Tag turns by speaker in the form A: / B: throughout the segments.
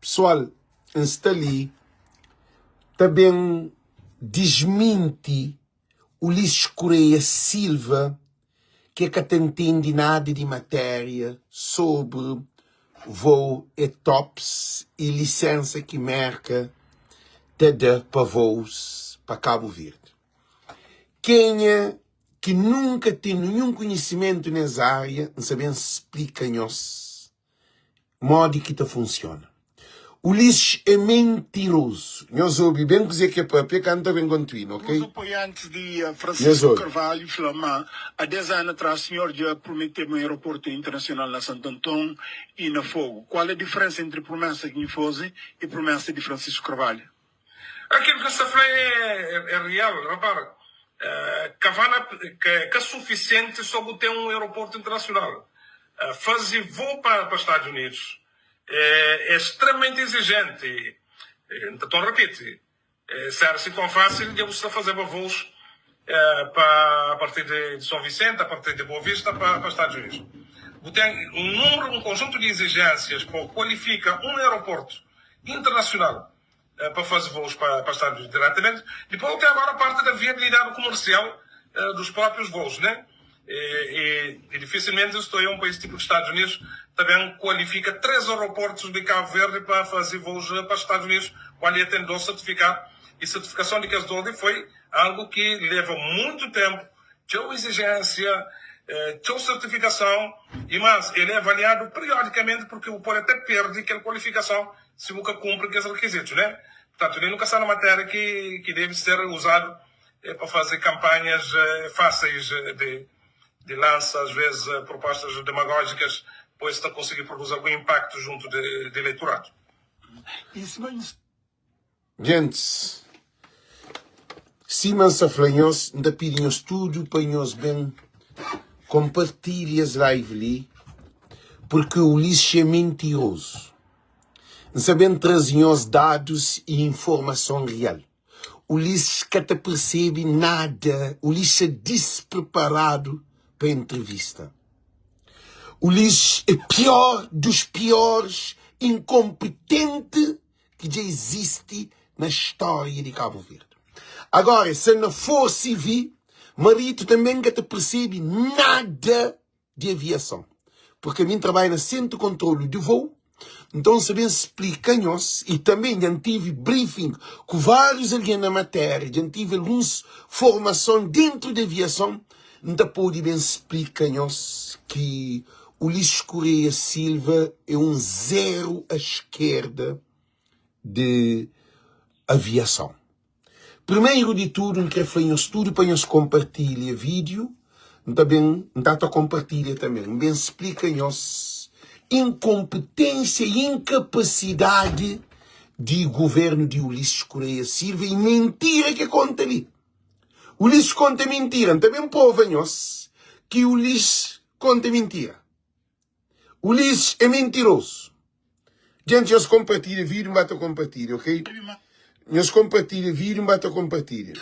A: Pesoal, N sta li ta ben disminti Ulisses Correia Silva ki e ka ta ntende nada di matéria sobri vôu ETOPS y lisénsa ki Mérka ta da pa vôus pa Kabu Verdi. Kenha ki nunka ten ninhun konhisimentu nes ária, N sa ben splika nhos modi ki ta funsiona. Ulisses é mentirozu. Nhos obi ben kuzê ki é papia kantu ta ben kontinua, ok?
B: Uns apoiantis di
A: Nhos
B: Francisco
A: obi.
B: Carvalho fla ma a 10 anu atrás senhor dja prometeba un aeroportu internacional na Santo Anton y na Fogo. Kual é diferensa entri promesa ki nhu faze y promesa di Francisco Carvalho?
C: Aquilo que sta fla é, é real, repara, ka vale ka, ka suficiente só bu ten um aeroporto internacional. Faze voo pa, pa Estados Unidos é, é extremamente exigente. Nta torna repite, se era assim tão fácil, dja bu sta fazeba voos pa a partir de, de São Vicente, a partir de Boa Vista pa, pa Estados Unidos. Bu ten um número, um conjunto de exigências pa qualifica um aeroporto internacional pa faze voos pa pa Estados Unidos diretamente. Depois tem agora a parte da viabilidade comercial dos próprios voos, né? E, e, e dificilmente estou em um país tipo os Estados Unidos também qualifica três aeroportos de Cabo Verde para fazer voos para os Estados Unidos, quando ele tentou certificar. E certificação de que foi algo que leva muito tempo, tinha exigência, tinha certificação, e mais, ele é avaliado periodicamente porque o pode até perder aquela qualificação se nunca cumpre aqueles requisitos, né? Portanto, ele nunca está na matéria que, que deve ser usado eh, para fazer campanhas eh, fáceis de, de lança, às vezes, propostas demagógicas, pois está conseguir produzir algum impacto junto de, de eleitorado.
B: Isso, mas
A: Gentis, sima N sa fla nhos, N ta pidi nhos tudu pa nhos ben konpartilha es live li, purki Ulisses é mentirozu. N sa ben traze nhos dadus i informason real. Ulisses ka ta persebe nada, Ulisses é dispreparadu pa entrevista. Ulisses é pior dos piores inkonpetenti ki dja izisti na stória di Kabu Verdi. Agora, se na for CV, Marito tanbê ka ta persebe nada di aviason. Porque ami N trabadja na Sentru Kontrolu di Vou, nton N sa ben splika nhos, i tanbê dja N tive briefing ku várius algen na matéria, dja N tive alguns formason dentru di aviason, N ta pode ben splika nhos ki Ulisses Correia Silva é un zero a eskerda di aviason. Primeiro di tudu N kre fla nhos tudu pa nhos konpartilha vídeo, N ta ben, N ta ta konpartilha tanbe, N ben splika nhos inkonpetênsia i inkapasidadi di governu di Ulisses Correia Silva i mentira ki e konta li. Ulisses konta mintira. N ta ben prova nhos ki Ulisses konta mintira. Ulisses é mintirozu. Gente, nhos konpartilha vídeo, N ba ta konpartilha, ok? Nhos konpartilha vídeo, N ba ta konpartilha.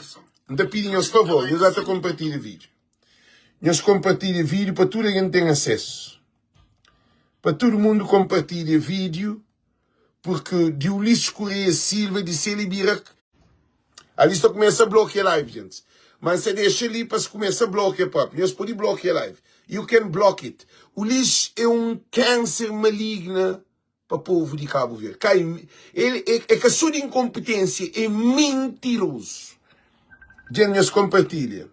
A: N ta pidi nhos favor, nhos ba ta konpartilha vídeo. Nhos konpartilha vídeo pa tudu algen ten asesu. Pa tudu mundu konpartilha vídeo. Porque di Ulisses Correia Silva di se li bira Ali sta kumesa blokia live gents Mas nsa dexa li pa se kumesa blokia propi Nhos podi blokia live You can block it Ulisses é um cancer maligna pa povo di Cabo Verde Ka el é ka so di incompetência é mentiroso Gente nhos compartilha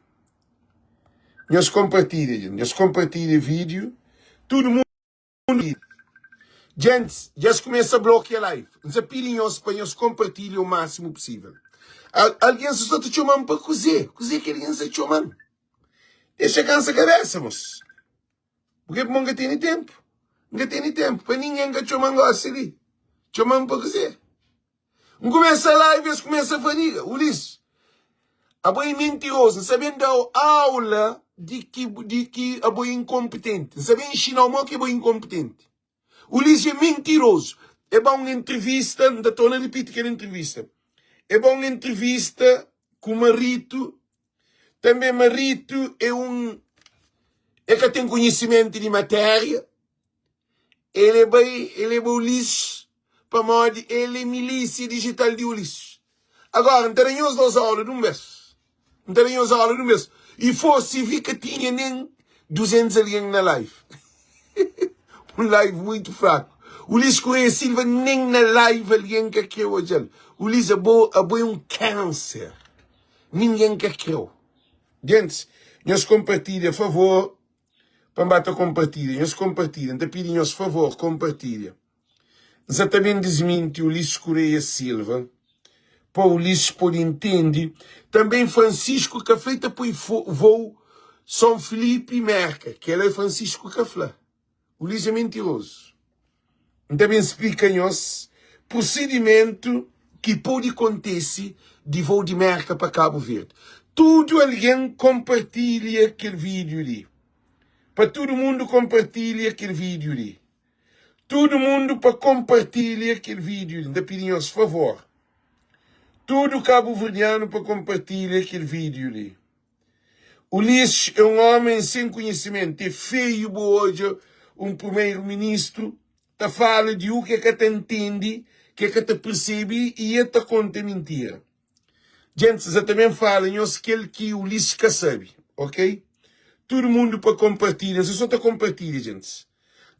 A: Nhos compartilha gente Nhos compartilha vídeo Tudo mundo Gents, dja es kumesa blokia live. N sa pidi nhos pa nhos konpartilha o másimu pusível. Algen sa sta ta txoma-m pa kuzê? Kuzê ki algen sa txoma-m? Dexa kansa kabesa, mos. Purkê pamodi N ka tene tenpu. N ka tene tenpu pa ningen ka txoma-m gosi li. Txoma-m pa kuzê? N kumesa live es kumesa fadiga. Ulisses, abo é mentiroso. N sa ben dau aula di ki di ki abo é inkompetenti. N sa ben inxinau mo ki abo é inkompetenti. Ulisses é mentiroso. É ba un entrevista, N ta torna ripiti kel entrevista. É ba un entrevista ku Marito. Tanbe Marito é un é ka ten konhisimentu di matéria. El é bai, el é ba Ulisses. pamodi el é milísia dijital di Ulisses. Agora, N ta da nhos 2 aula di un bes. N ta da nhos aula di un bes. I fosi vi ka tinha nen 200 algen na live. Un live muito fraku. Ulisses Correia Silva nen na live algen ka kre odja-l. Ulisses abo, abo é un kanser. Ningen ka kreu. Gentis, nhos konpartilha favor pa N ba ta konpartilha. Nhos konpartilha. N ta pidi nhos favor, konpartilha. N sa ta ben disminti Ulisses Correia Silva pa Ulisses pode intende. Tanben Francisco ka fla i ta poi vou Son Filipe Merka. Kel-la é Francisco ka fla. Ulisses é mentirozu. N ta ben splika nhos prosidimentu ki pode kontise di vou di Merka pa Kabu Verdi. Tudu algen konpartilha kel vídiu li. Pa tudu mundu konpartilha kel vídiu li. Tudu mundu pa konpartilha kel vídiu li. N ta pidi nhos favor. Tudu kabuverdianu pa konpartilha kel vídiu li. Ulisses é un ómen sen konhisimentu. É feiu bu odja un primeru-ministru ta fala di u ki e ka ta ntende, ki e ka ta persebe i e ta konta mintira. Gentis a ta ben fala nhos kel ki Ulisses ka sabe, ok? Tudu mundu pa konpartilha. N sa so ta konpartilha, gentis.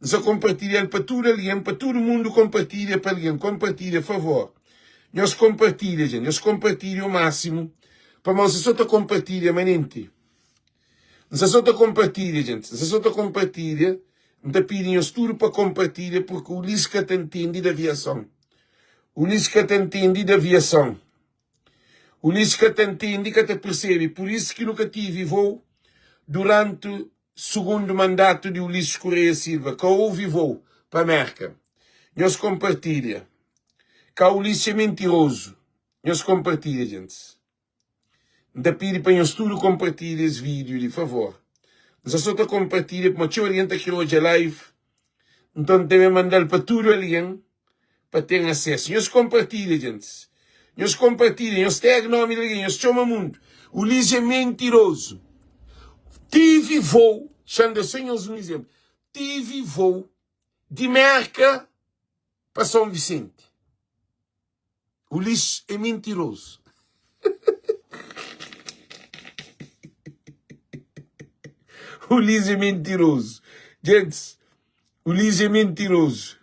A: N sa konpartilha-l pa tudu algen, pa tudu mundu konpartilha pa algen. Konpartilha, favor. Nhos konpartilha, gente. Nhos konpartilha o másimu. Pamodi N sa so ta konpartilha manenti. N sa so ta konpartilha, gente. N sa so ta konpartilha. N ta pidi nhos tudu pa konpartilha, purki Ulis ka ta ntende di aviason. Ulis ka ta ntende di aviason. Ulis ka ta ntende, ka ta persebe. Pur isu ki nu ka tivi vou duranti Sugundu mandatu di Ulisses Correia Silva, ka ouvi vou pa Merka. Nhos konpartilha. Ka Ulisses é mentirozu. Nhos konpartilha, gentis. N ta pidi pa nhos tudu konpartilha es vídiu li, favor. N sa so ta konpartilha pamodi txeu algen ta kre odja live. Nton, N ta ben manda-l pa tudu algen pa ten asesu. Nhos konpartilha, gentis. Nhos konpartilha, nhos tag nomi di algen, nhos txoma mundu. Ulisses é mentirozu. Tivi vou, xa-m da só nhos un izénplu. Tivi vou di Merka pa Son Visenti. Ulisses é mentirozu. Ulisses é mentirozu. Gentis, Ulisses é mentirozu.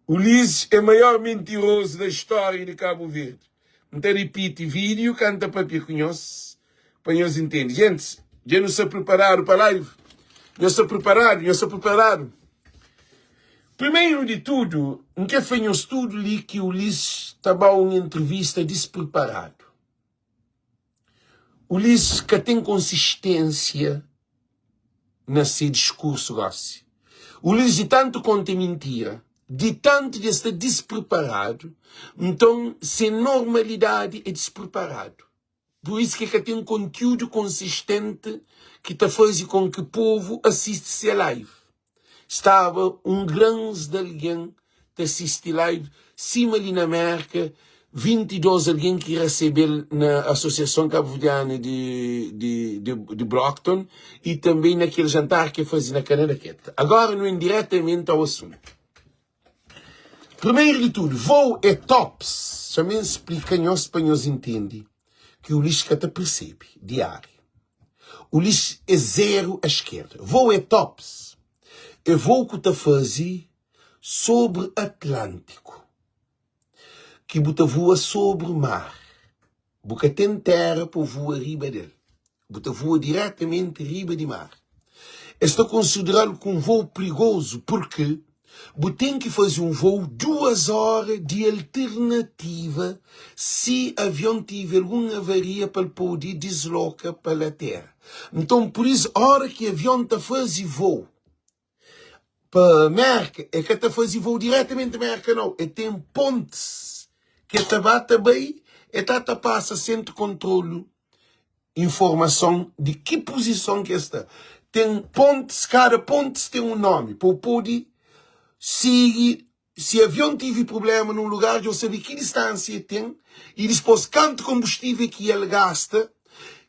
A: Ulisses é maior mentirozu da história di Cabo Verde. N ta ripiti vídeo ka N ta papia ku nhos pa nhos intende. Gentis, dja nu sta preparadu pa live? Nhos sta preparadu? Nhos sta preparadu? Primeiro di tudu, N kre fla nhos tudu li ki Ulisses ta ba un entrevista dispreparadu. Ulisses ka ten konsistênsia na se diskursu gosi. Ulisses di tantu konta mintira, di tantu di el sta dispreparadu, nton se normalidadi é dispreparadu. Pur isu ki el ka ten kontiúdu konsistenti ki ta faze kon ki povu asisti se live. Staba un grans di algen ta sisti live sima li na Merka, 22 algen ki rasebe-l na Asosiason Kabuverdianu di di Brockton i tanbe na kel jantar ki el faze na Kanadaketa. Agora nu en diretamenti ao asuntu. Primeiro di tudu, vou é tops. Xa mi N splika nhos pa nhos intende ki Ulisses ka ta persebe di ária. Ulisses é zero a esquerda. Vou é tops é vou ku ta faze sobri Atlântico, ki bu ta voa sobri mar. Bu ka ten téra pa voa riba del. Bu ta voa diretamenti riba di mar. Es ta konsidera-l ku un vou prigozu purki bu ten ki faze un vou duas óra di alternativa si avion tive algun avaria pa el pode disloka pa la téra. Nton, pur isu, óra ki avion ta faze vou pa Merka, el ka ta faze vou diretamenti Merka nau, el ten pontis ki el ta ba ta bai, el ta ta pasa sentru kontrolu informason di ki puzison ki el sta. Ten pontis, kada pontis ten un nomi pa bu pode sigi Si avion tivi prubléma na un lugar, dja bu sabe ki distánsia el ten i dipôs kantu konbustível ki el gasta.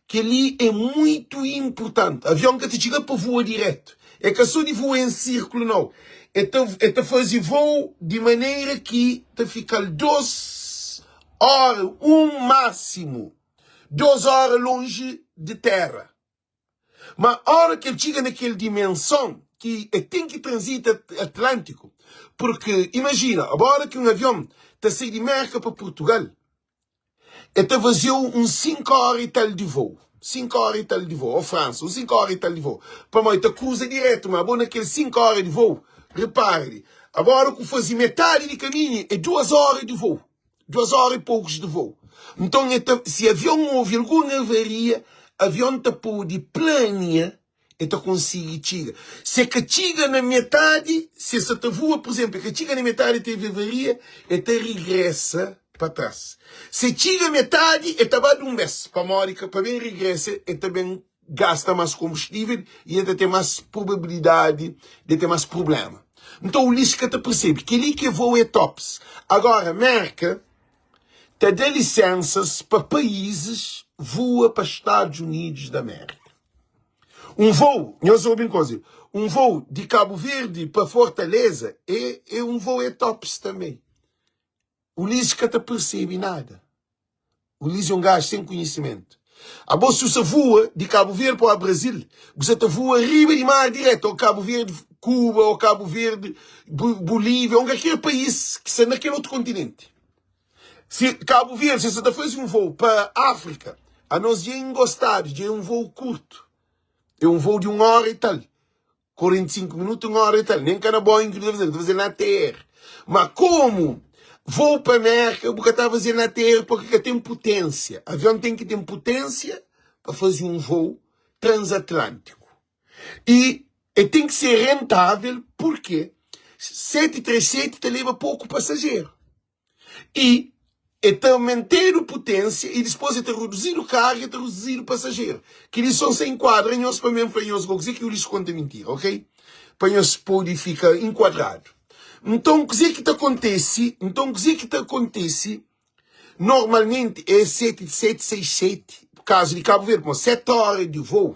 A: Kel-li é mutu inportanti. Avion ka ta txiga pa voa dirétu. É ka sô di voa en sírkulu, nau. E ta, e ta faze voo di manera ki ta fika-l dos óra, un másimu dos óra lonji di téra. Ma óra ki el txiga na kel dimenson ki el ten ki tranzita Atlántiku, purki imajina, óra ki un avion ta sai di Mérka pa Purtugal, el ta faze-u uns 5 óra i tal di vôu, 5 óra i tal di vôu, ô Fransa, uns 5 óra i tal di vôu, pamodi el ta kruza diretu, ma abo na kel 5 óra di vôu, repara li, abo óra ku faze metadi di kaminhu é 2 óra di vôu. 2 óra i pokus di vôu. Nton, e ta, si avion ovi algun avaria, avion ta pode plania, e ta konsigi txiga. Si e ka txiga na metadi, si e sa ta vua, pur izénplu, e ka txiga na metadi tevi avaria, e ta rigresa pa tras. Si e txiga metadi, e ta ba di un bês, pamodi ka pa ben rigresa e ta ben gasta más konbustível i el ta ten más probabilidadi di el ten más prubléma. Nton, Ulisses ka ta persebe kel-li ki é vôu é tops. Agora, Mérka ta da lisensas pa paízis voa pa Stadus Unidus da Mérka. Un vôu, nhos obi un koza, un vôu di Kabu Verdi pa Fortaleza é é un vôu é tops tanbê. Ulisses ka ta persebe nada. Ulisses é um gajo sem conhecimento. Abo si bu sa voa di Cabo Verde pa Brasil, bu sa ta voa riba di mar direto, ou Cabo Verde, Cuba, ou Cabo Verde, Bolívia, ou qualquer país ki sta na kel outro continente. Si Cabo Verde, si sa ta faze um voo pa África, anos dja é engostado, dja é um voo curto. É um voo de um hora e tal. 45 minutu, un óra i tal. Nen ka na Boeing ki nu ta faze-l, nu ta faze-l na ATR. Ma komu vou pa Mérka, bu ka ta faze-l na ATR purki ka ten puténsia. Avion ten ki ten puténsia pa faze un vou transatlántiku. I el ten ki ser rentável purki 737 ta leba poku pasajeru. I e ta aumentedu putensia i dispos e ta reduzidu karga e ta reduzidu pasajeru. Ki lison sa inkuadra nhos pa mi N fla nhos go kuze ki Ulisses konta mintira, ok? Pa nhos pode fika inkuadradu. Nton kuze ki ta kontese? Nton kuze ki ta kontese normalmenti e 7 7 6 7 kazu di Kabu Verdi, pamodi 7 ora di vou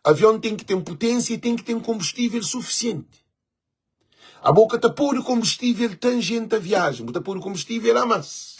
A: avion ten ki ten putensia i ten ki ten konbustivel sufisienti. Abo ka ta pode konbustível tangente a viajen, bu ta pode konbustível a mas.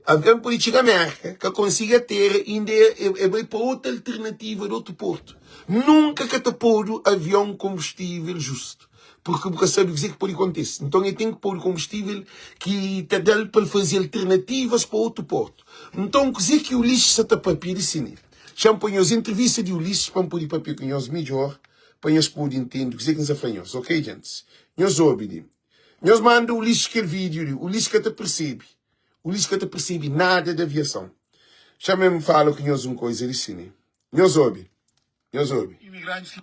A: Avion pode txiga Merka, ka konsigi atera, inda e bai pa otu alternativa di otu portu. Nunka ka ta podu avion konbustível justu, purki bu ka sabe kuzê ki pode kontise. Nton e ten ki podu konbustível ki ta da-l pa el faze alternativas pa otu portu. Nton kuzê ki Ulisses sa ta papia di si nel? Xa-m poi nhos entrevista di Ulisses pa N pode papia ku nhos midjor. pa nhos pode intende kuzê ki N sta fla nhos. Ok, gentis? Nhos obi li. Nhos manda Ulisses kel vídiu li. Ulisses ka ta persebe. Ulisses ka ta persebe nada di aviason. Xa-m N fala ku nhos un koza li si li. Nhos obi. Nhos obi.
B: Imigrantis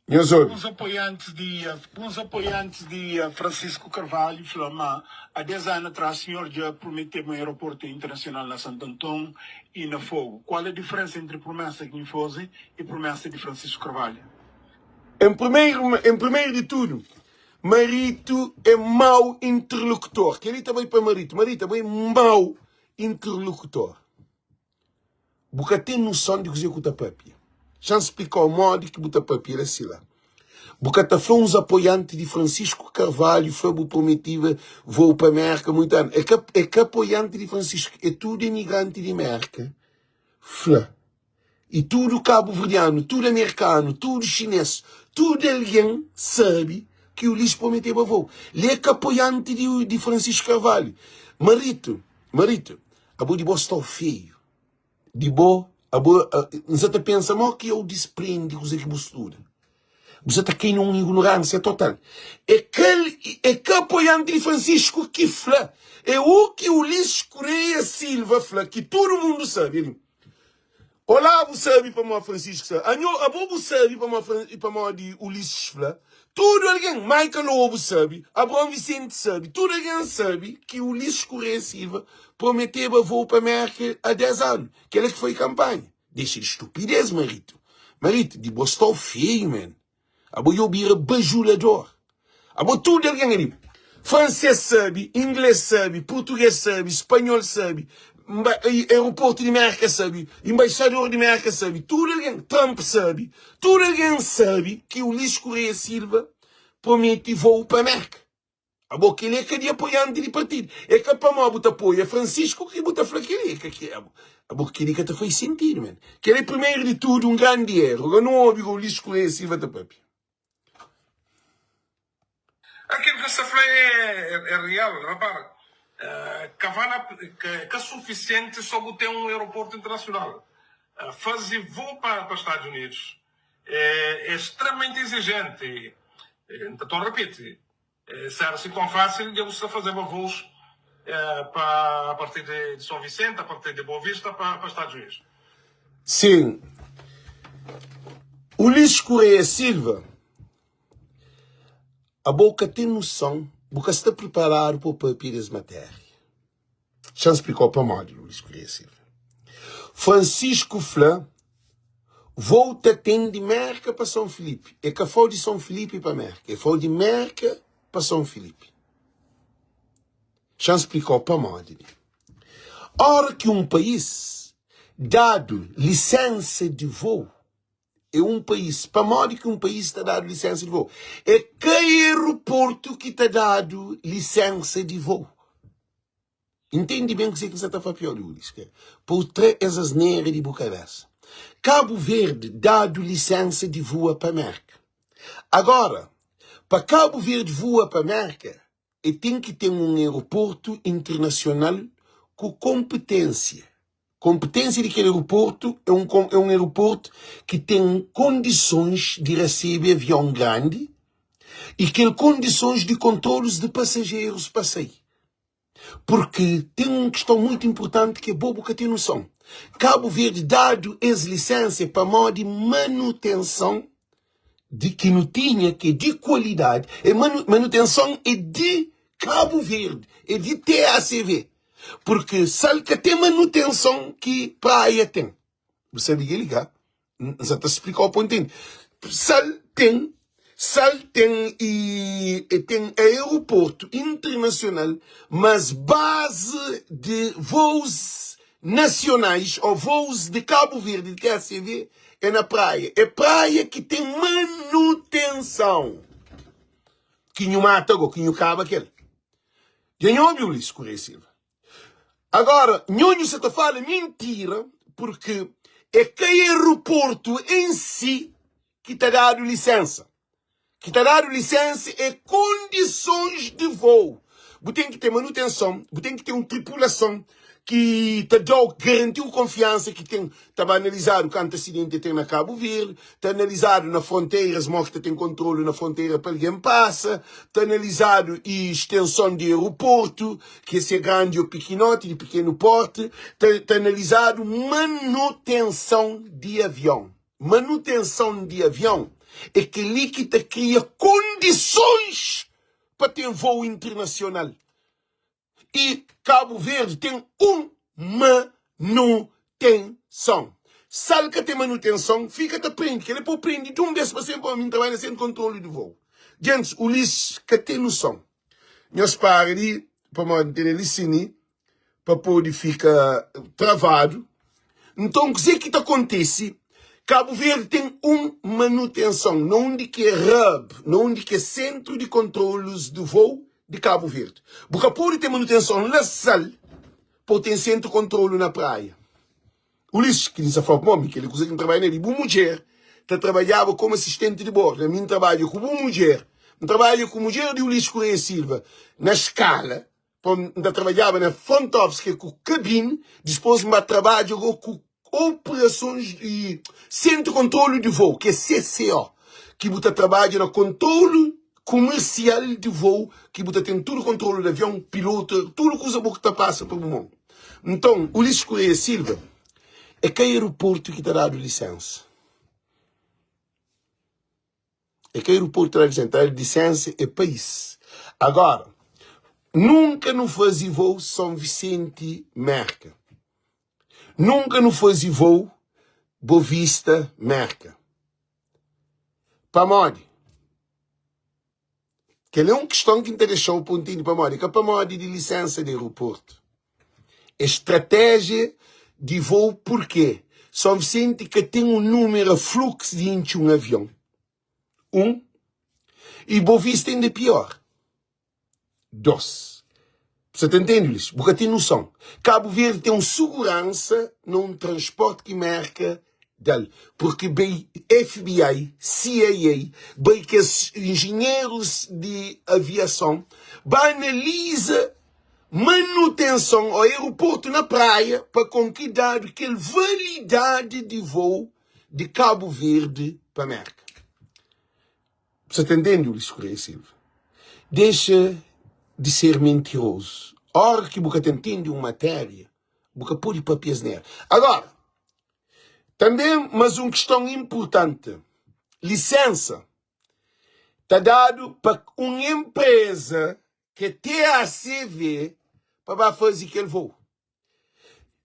A: Nhos obi.
B: Uns apoiantis di uns apoiantis di Francisco Carvalho fla ma a 10 anu atrás sinhor dja prometeba un aeroporto internacional na Santo Anton i na Fogo. Qual a diferença entre promessa ki nhu foze e promessa di Francisco Carvalho?
A: Em primeiro, em primeiro di tudu, Marito é mau interlocutor. Kel-li ta bai pa Marito. Marito, abo é mau interlocutor. Bu ka ten noson di kuzê ku ta papia. Xa-m splika-u modi ki bu ta papia la si la. Bu ka ta fla uns apoianti di Francisco Carvalho fla bu prometiba voo pa Merka muitu anu. É ka, é ka apoianti di Francisco, é tudu emigranti di Merka fla. I tudu kabuverdianu, tudu amerikanu, tudu xinês, tudu algen sabe ki Ulisses prometeba voo. Li é ka apoianti di, di Francisco Carvalho. Marito, Marito, abo di bo sta feiu. Di bo, abo, N sa ta pensa mo ki eu disprende kuze ki bu studa. Bu sa ta kai na un ignorânsia total. É kel, é ka apoianti di Francisco ki fla. É u ki Ulisses Correia Silva fla, ki tudu mundu sabe. Ali. Olá bu sabe pamodi Francisco sabe. Anho, abo bu sabe pamodi, pamodi Ulisses fla. Tudu algen, Michael Lobo sabe, Abraão Vicente sabe, tudu algen sabe ki Ulisses Correia Silva prometeba voo pa Merka há 10 anu. Kel-la ki foi kampanha. Dexa di stupidez, Marito. Marito, di bo sta feio, man. Abo yo bira bajulador. Abo tudo algen ali. Francês sabe, inglês sabe, português sabe, espanhol sabe, aeroporto di Merka sabe, embaixador di Merka sabe, tudo algen, Trump sabe, tudo algen sabe ki Ulisses Correia Silva. promete voo pa Merka. Abo kel-li é ka di apoianti di partidu. É ka pamodi bu ta apoia Francisco ki bu ta fla kel-li. É ka ki abo. Abo kel-li ka ta fai sentidu, man. Kel-li é primeru di tudu un grandi eru. Agora nu obi ku Ulisses Correia Silva ta papia.
C: Aquilo que se fla é, é, é real. Repara, eh, ka vale a, ka, ka suficiente só bu tem um aeroporto internacional. Eh, fazer voo para, para Estados Unidos é, é extremamente exigente. Então, repite, se era assim tão fácil, dja bu sta fazeba voos pa a partir de São Vicente, a partir de Boa Vista pa, pa Estados Unidos.
A: Sim. Ulisses Correia Silva, abo ka ten noson, bu ka sta preparadu pa bu papia des matéria. Xa-m splika-u pamodi, Luís Correia Silva. Francisco fla, Vou ta ten di Mérka pa São Filipe. É ka fau di São Filipe pa Mérka, é fau di Mérka pa São Filipe. Xa-m splika-u pamodi. Óra ki un país dadu lisénsa di vou, é un país. Pamodi ki un país ta dadu lisénsa di vou? É ka aeroportu ki ta dadu lisénsa di vou. Intende ben kuzê ki N sta ta papia li, Ulis, ke pa u tra es asnera di bu kabésa. Kabu Verdi dadu lisénsa di vua pa Mérka. Agóra, pa Kabu Verdi vua pa Mérka, e ten ki ten un aeroportu internasional ku konpeténsia. Konpeténsia di kel aeroportu é un é un aeroportu ki ten kondisons di rasebe avion grandi y kel kondisons di kontrolus di pasajerus pa sai. Purki ten un kiston muitu inpurtanti ki bo bu ka ten noson. Kabu Verdi dadu es lisensa é pamodi manutenson di ki nu tinha ki é di kualidadi. É manu manutenson é di Kabu Verdi, é di TACV. Purki sal ka ten manutenson ki praia ten. Bu sabe kel-li ka? N sa ta splika-u pa bu ntende. Sal ten, sal ten i e ten aeroportu internasional, mas bazi di vôus nasionais ô vôus di Kabu Verdi, di TACV, é na Praia. É Praia ki ten manutenson ki nhu mata go, ki nhu kaba kel. Dja nhu obi Ulisses Correia Silva? Agora, nhonho sa ta fala mintira porque é ka aeroporto em si ki ta dadu lisensa. Ki ta dadu lisensa é kondisons di voo. Bu ten ki ten manutenson, bu ten ki ten un tripulason ki ta dau, garantiu konfiansa ki ten ta ba analizadu kantu asidenti ten na Kabu Verdi, ta analizadu na fronteiras mo ki ta ten kontrolu na fronteira pa algen pasa, ta analizadu i stenson di aeroportu, ki se grandi o pikinoti, di pikenu porti, ta, ta analizadu manutenson di avion. Manutenson di avion é kel-li ki ta kria kondisons pa ten voo internasional. I Kabu Verdi ten un manutenson. Sal ka ten manutenson, fika ta prende. Kel-li pa bu prende di un bes pa senpri. Ami N trabadja na sentru di kontrolu di voo. Gentis, Ulisses ka ten noson. Nhos para di, pamodi N tene li sini pa pode fika travadu. Nton, kuzê ki ta kontise? Kabu Verdi ten un manutenson na undi ki é hub, na undi ki é sentru di kontrolus di voo di Kabu Verdi. Bu ka pode ten manutenson la Sal pa bu ten sentru kontrolu na Praia. Ulisses, ki N sa fla pamodi mi kel-li kuza ki N trabadja na el. I bu mudjer ta trabadjaba komu asistenti di bordu. Ami N trabadja ku bu mudjer. N trabadja ku mudjer di Ulisses Correia Silva na skala. Pa N ta trabadjaba na front office ki é ku kabine, dispôs N ba trabadja go ku operasons di sentru kontrolu di voo, ki é CCO, ki bu ta trabadja na kontrolu kumersial di voo, ki bu ta ten tudu kontrolu di avion, pilotu, tudu kuza bo ki ta pasa pa bu mon. Nton, Ulisses Correia Silva, é ka aeroportu ki ta dadu lisensa. É ka aeroporto ta da lisensa, ta da lisensa é país. Agora, nunka nu faze voo São Vicente, Merka. Nunka nu faze voo Boa Vista, Merka. Pamodi? Kel é un kiston ki N ta dexa-u pa u ntende pamodi. É ka pamodi di lisensa di aeroportu. É stratéjia di voo purkê São Vicente ka ten un númeru afluksu di intxi un avion. Un. I Bovista inda é pior. 2. Bu sa ta ntende, Ulisses? Bu ka ten noson. Kabu Verdi ten un suguransa na un transporti ki Merka da-l. Purki bai FBI, CIA, bai kes injinherus di aviason ba analiza manutenson o aeroportu na Praia pa kon ki dadu kel validadi di vou di Kabu Verdi pa Merka. Bu sa ta ntende, Ulisses Correia Silva? Dexa di ser mentirozu. Ora ki bu ka ta ntende un matéria, bu ka pode papia asnera. Agora, tanbe, mas un kiston inpurtanti, lisensa ta dadu pa un enpreza ki é TACV pa ba faze kel vou.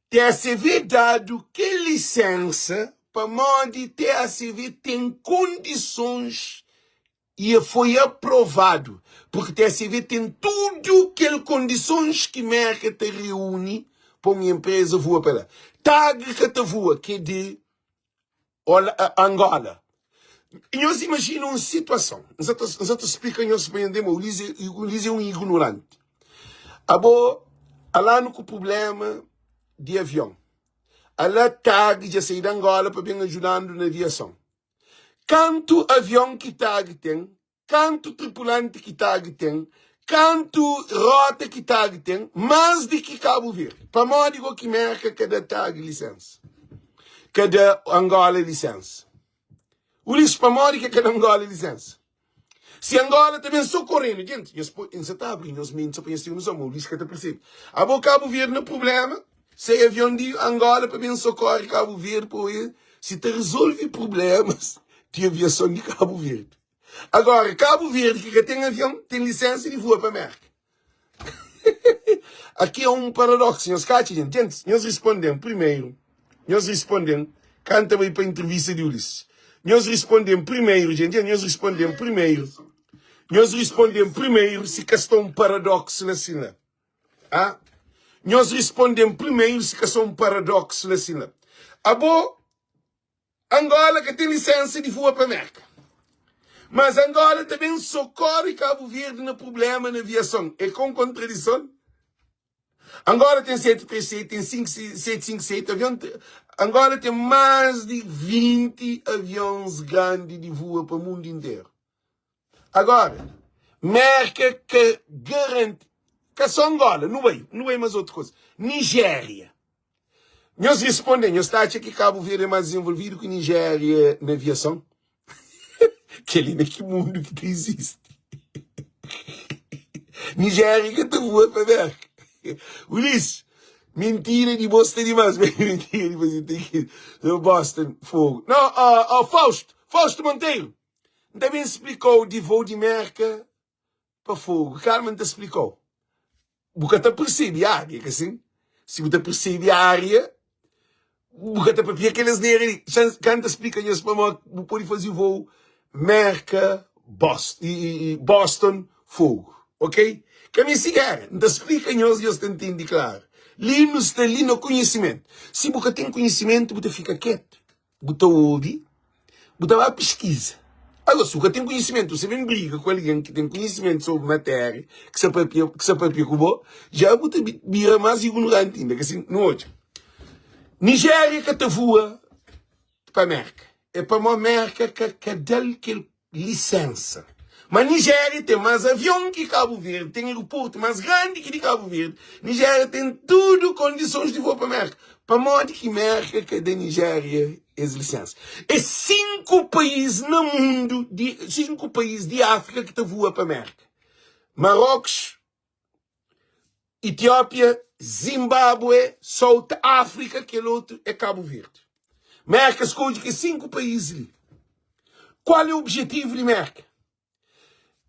A: TACV dadu kel lisensa pamodi TACV ten kondisons i e foi aprovadu purki TACV ten tudu kel kondisons ki Merka ta reuni pa un enpreza vua pa la. TAG ka ta vua, ki é di Angola. Nhos imajina un situason, N sa ta splika nhos pa nhos ntende, Ulis é un ignoranti. Abo, alanu ku prubléma di avion, ala TAG dja sai di Angola pa ben ajuda-nu na aviason. Kantu avion ki TAG ten, Kantu tripulanti ki TAG ten, kantu rota ki TAG ten, más di ki Kabu Verdi. Pamodi go ki Merka ka da TAG lisensa? Ka da Angola lisensa? Ulisses, pamodi ki ka da Angola lisensa? Si Angola ta ben sokorenu, djenti, nhos poi, N sa ta abri nhos menti so pa nhos ten noson, ma Ulisses ka ta persebe. Abo Kabu Verdi na prublema, sai avion di Angola pa ben sokore Kabu Verdi pa oia si ta rezolve prublemas di aviason di Kabu Verdi. Agora, Kabu Verdi ki ka ten avion, ten lisensa di vua pa Merka. Aki é un paradoksu, nhos ka atxa, jenti? Gentis, nhos risponde-m primeru, nhos risponde-m, kantu bai pa intrivista di Ulisses. Nhos risponde-m primeru, jenti, nhos risponde-m primeru, nhos risponde-m primeru si ka sta un paradoksu la sin la. Ah? Nhos risponde-m primeru si ka sta un paradoksu la sin la. Abo, Angola ka ten lisensa di vua pa Merka. Mas Angola ta ben sokore Kabu Verdi na prublema na aviason. É ka un kontradison? Angola ten 737, ten 757 avion. Angola ten más di 20 avions grandi di vua pa mundu interu. Agora, Merka ka garanti, ka só Angola, nu bai, nu bai mas otu koza, Nigéria. Nhos responde, nhos ta atxa ki Kabu Verdi é más dizenvolvidu ki Nigéria na aviason? Kel-li na ki mundu ki ta izisti? Nigéria ka ta voa pa Merka. Ulisses, mintira di bo sta dimás. Mintira di bo sta ki Boston, fogo. Não, oh, oh, Fausto, Fausto Monteiro, N ta ben splika-u di voo di Merka pa Fogo. Kalma, N ta splika-u. Bu ka ta persebe ária, ka sin? Si bu ta persebe ária, bu ka ta papia kel asnera li. Ka N ta splika nhos pamodi bu pode faze voo Merka, Boston, Fogo. Ok? Ka meste géra. N ta splika nhos, nhos ta ntende klaru. Li nu sta li na konhisimentu. Si bu ka ten konhisimentu, bu ta fika ketu. Bu ta obi, bu ta ba piskiza. Agora, si bu ka ten konhisimentu, bu sa ben briga ku algen ki ten konhisimentu sobri matéria ki sa papia, ki sa papia ku bo, ja bu ta bira más ignoranti inda. Ka sin? Nu odja. Nigéria ka ta vua pa Merka. É pamó Merka ka ka da-l kel lisensa. Ma Nigéria ten más avion ki Kabu Verdi, ten aeroportu más grandi ki di Kabu Verdi. Nigéria ten tudu kondisons di voa pa Merka. Pamodi ki Merka ka da Nigéria es lisensa? É 5 país na mundu, di 5 país di Áfrika ki ta voa pa Merka. Marocos, Etiópia, Zimbábue, South Áfrika, kel otu é Kabu Verdi. Merka skodje kes 5 país li. Kual é objetivu di Merka?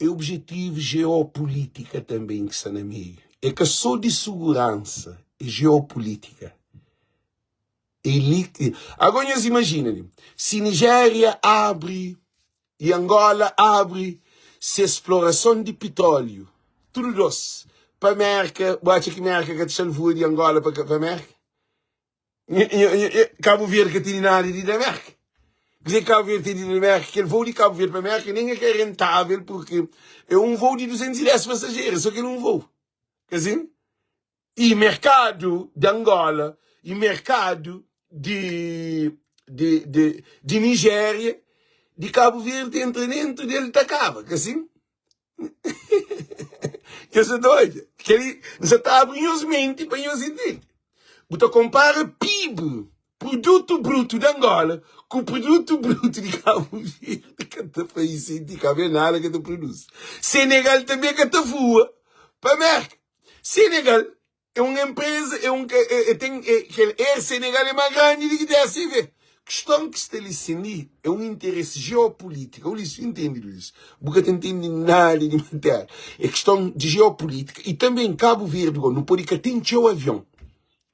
A: É objetivu jeopulítika tanben ki sta na meiu. É ka sô di suguransa, é jeopulítika. É li ki. Agora nhos imajina li, si Nigéria abri i Angola abri se splorason di pitróliu, tudu dos, pa Merka, bu atxa ki Merka ka ta xa-l vua di Angola pa Merka? Kabu Verdi ka tene nada di da Merka. Kuzê ki Cabo Verde ten di Merka? Kel voo di Cabo Verde pa Merka nen é ka rentável porque é um voo di 210 passageiro, é só kel um voo. Ka sin? E merkadu di Angola e merkadu di di di di Nigéria, di Cabo Verde entra dentro del ta kaba, ka sin? Nhos sa ta odja? Kel-li, N sa ta abri nhos menti pa nhos intende. Bu ta konpara PIB, Produtu Brutu di Angola, ku Produtu Brutu di Kabu Verdi, ka ta faze sentidu. Kabu Verdi nada ka ta produzi. Senegal tanbe ka ta voa pa Merka. Senegal É un enpreza, é un é, é, ten, é, kel Air Senegal é más grandi di ki TACV. Kiston ki sta li sin li é un interesi jeopulítika. Ulisses, intende Ulisses, bu ka ta intende nada di matéria. É kiston di jeopulítika i tanbe Kabu Verdi go, nu pode ka ten txeu avion.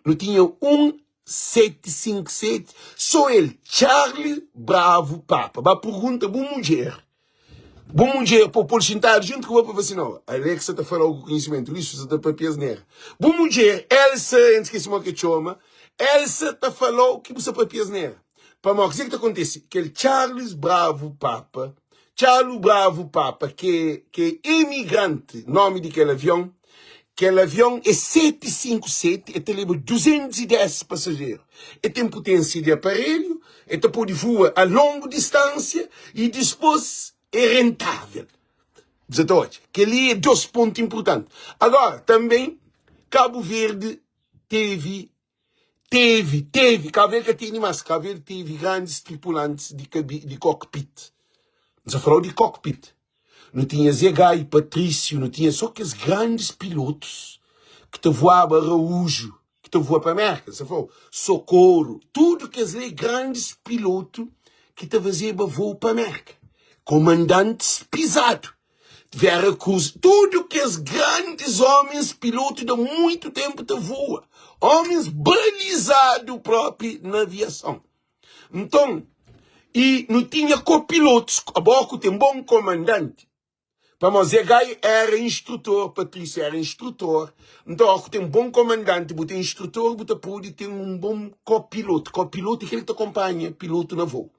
A: Nu tinha un 757, so el, Charlie Bravo Papa. Ba pergunta bu mudjer. Bu mudjer pa pol xintadu juntu ku bo pa fla si, No, Alexa ta fala-u ku konhisimentu, Lixu sa ta papia asnera. Bu mudjer, Elsa, N skese mo ke txoma, Elsa ta fala-u ki bu sa papia asnera. Pamodi, kuzê ki ta kontise? Kel Charles Bravo Papa, Charlo Bravo Papa, ke ke emigranti, nomi di kel avion, Kel avion é 757, el ta leba 210 pasajeru. El ten puténsia di aparelhu, el ta pode voa a longu distánsia i dispôs é rentável. Bu sa ta odja? Kel-li é dôs pontu inpurtanti. Agora, tanben, Kabu Verdi tevi, tevi, tevi, Kabu Verdi ka tene más, Kabu Verdi tevi grandis tripulantis di kabi, di kokpit. N sa fla-u di kokpit. Nu tinha Zé Gai, Patrício, nu tinha só kes grandes pilotos ki ta voaba Araújo, ki ta voa pa Amérika, sa fla, Socorro, tudo kes li grandes piloto ki ta fazeba voo pa Amérika, komandantes pizadu, Vera Cruz, tudo kes grandes homens piloto da muito tempo ta voa, homens balizado propi na aviação. Nton, i nu tinha kopilotus. Abo ku ten bon komandanti. Pamodi Zé Gai éra instrutor, Patrísiu éra instrutor. Nton, ó ku ten bon komandanti, bu ten instrutor, bu ta pode ten un bon kopilotu. Kopilotu é kel ki ta konpanha pilotu na vôu.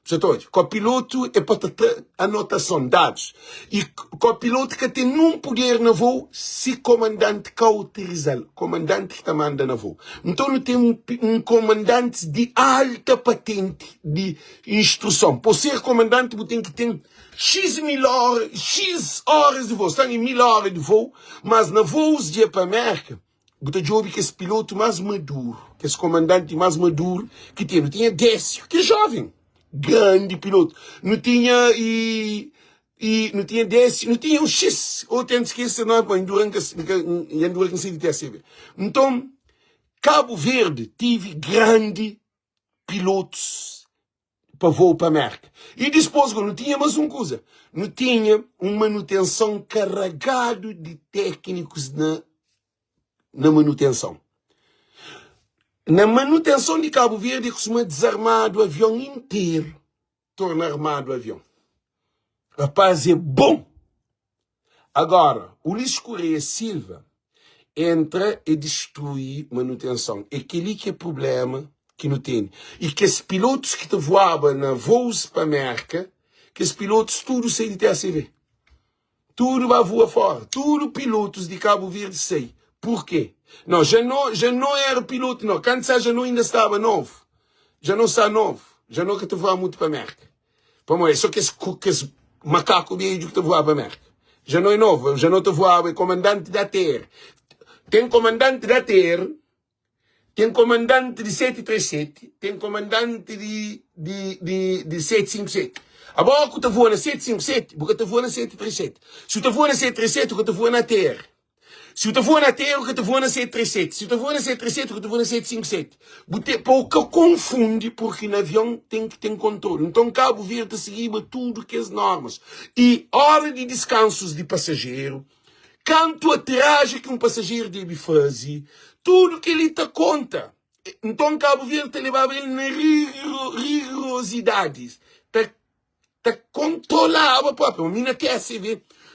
A: Bu sa ta odja? Kopilotu é pa ta tra anotason, dadus. I kopilotu ka ten nun puder na vôu si komandanti ka autoriza-l. Komandanti ki ta manda na vôu. Nton nu ten un komandantis di alta patenti di instruson. Pa bu ser komandanti bu ten ki ten xis mil óra, xis óras di vôu. Sta na mil óra di vôu, mas na vôus dja pa Mérka bu ta djobe kes pilotu más maduru, kes komandanti más maduru ki ten. Nu tinha Décio, ki é jóven, grandi pilotu. Nu tinha i I nu tinha desi, nu tinha un xis, otu antis ki esse nome, pa endura nka, nka, endura ki nsi di TSB. Nton, Cabo Verde tive grandi pilotos pa voo pa Merka. E dispos nu tinha mas un kuza, nu tinha un manutenson karagadu di teknikus na na manutenson. Na manutenson di Cabo Verde kustuma dizarmadu avion interu. Torna armadu avion. Rapaz é bom! Agora, Ulisses Correia Silva entra e destrui manutenson. É keli ki é problema ki nu tene. E kes pilotos ki ta voaba na voos pa Merka, kes pilotos tudu sai di TACV. Tudu ba voa fora. Tudu pilotos di Cabo Verde sai. Porquê? Não, já não, já não era piloto, não. Kantu sa já não ainda staba novo. Já não sta novo. Já não ka ta voa mutu pa Merka. Pamodi é só kes, kes makaku bedju ki ta voa pa Merka. Já não é novo. Já não ta voaba, é komandante da ATR. Tem komandante da ATR Ten komandanti di 737, ten komandanti di di di di 757. Abo ku ta voa na 757, bu ka ta voa na 737. Si bu ta voa na 737, bu ka ta voa na ATR. Si bu ta voa na ATR, bu ka ta voa na 737. Si bu ta voa na 737, bu ka ta voa na 757. Bu te, pa bu ka konfundi, purki na avion ten ki ten kontrolu. Nton Kabu Verdi ta sigiba tudu kes normas. I ora di diskansus di pasajeru, Kantu ateraji ki un pasajeru debe faze, tudu kel-li ta konta. Nton, Kabu Verdi ta lebaba el na rigorosidadi, ta ta kontrolaba propi. Mi na TSV,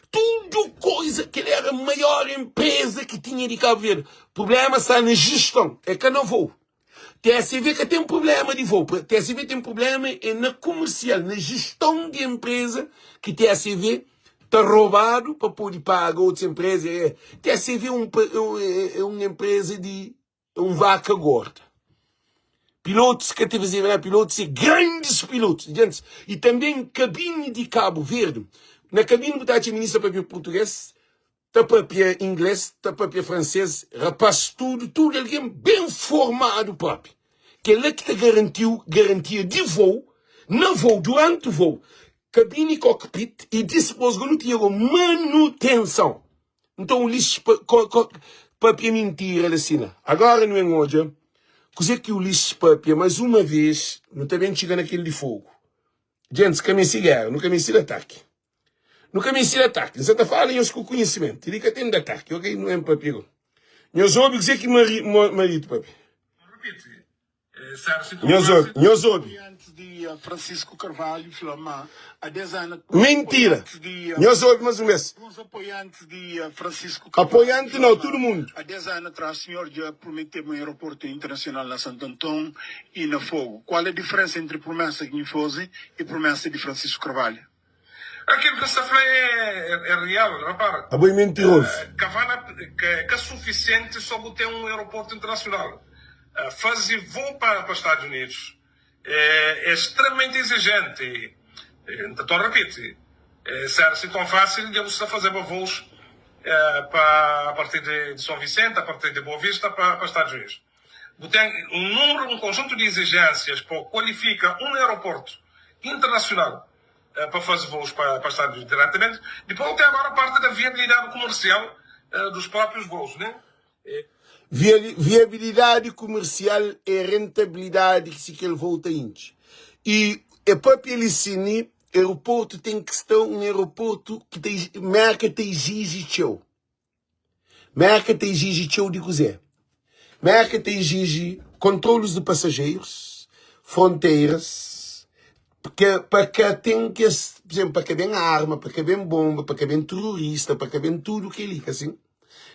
A: tudu koza, kel éra maior enpreza ki tinha di Kabu Verdi. Prubléma sta na jeston, é ka na vôu. TSV ka ten prubléma di voo. TSV ten prubléma é na kumersial, na jeston di enpreza ki TSV ta robadu pa pode paga otus enpreza. TSV é un enpreza di un vaka gorda. Pilotus ka ta fazeba nada, pilotus é grandis pilotus. Gentis, i tanben kabini di Kabu Verdi, na kabini bu ta atxa minista papia purtuges, ta papia ingles, ta papia franses, rapaz tudu, tudu algen ben formadu propi. Kel-la ki ta garantiu garantia di vou, na vou, duranti vou, kabini cockpit i dispos go nu tinha go manutenson. Nton Ulisses papia mintira la sina. Agora nu ben odja kuze ki Ulisses papia mas uma vez, nu ta ben txiga na kel di fogu. Gentis ka meste gera, nu ka meste di ataki. Nu ka meste di ataki. N sa ta fala nhos ku kunhisimentu. Li ka ten di ataki, ok? Nu ben papia go. Nhos obi kuze ki maridu papia. Nhos obi, nhos obi. Mentira! Nhos obi mas un bes. Apoianti nau, tudu mundu.
B: Há 10 anos atrás, senhor já prometeu um aeroporto internacional na Santo Antão e na Fogo. Qual a diferença entre promessa que me fez e promessa de Francisco Carvalho?
C: Aquilo que sta fla é, é real, repara.
A: Abo é mentiroso.
C: Ka vale ka, ka suficiente só bu ten um aeroporto internacional. Faze voo pa pa Estados Unidos é, é extremamente exigente. N ta torna repiti, se era assim tão fácil, dja bu sta fazeba voos pa a partir de, de São Vicente, a partir de Boa Vista pa, pa Estados Unidos. Bu ten um número, um conjunto de exigências pa qualifica um aeroporto internacional pa faze voos pa pa Estados Unidos diretamente. Depois tem agora a parte da viabilidade comercial dos próprios voos, né?
A: Viabilidade comercial é rentabilidade ki si kel voo ta intxi. E é papia li si ni aeroporto ten ki sta un aeroporto ki ta Merka ta exige txeu. Merka ta exige txeu di kuzê? Merka ta exige kontrolus di pasajeiros, fronteiras, pa ka ten kes, por exemplo, pa ka ben arma, pa ka ben bomba, pa ka ben terorista, pa ka ben tudu kel-li, ka sin?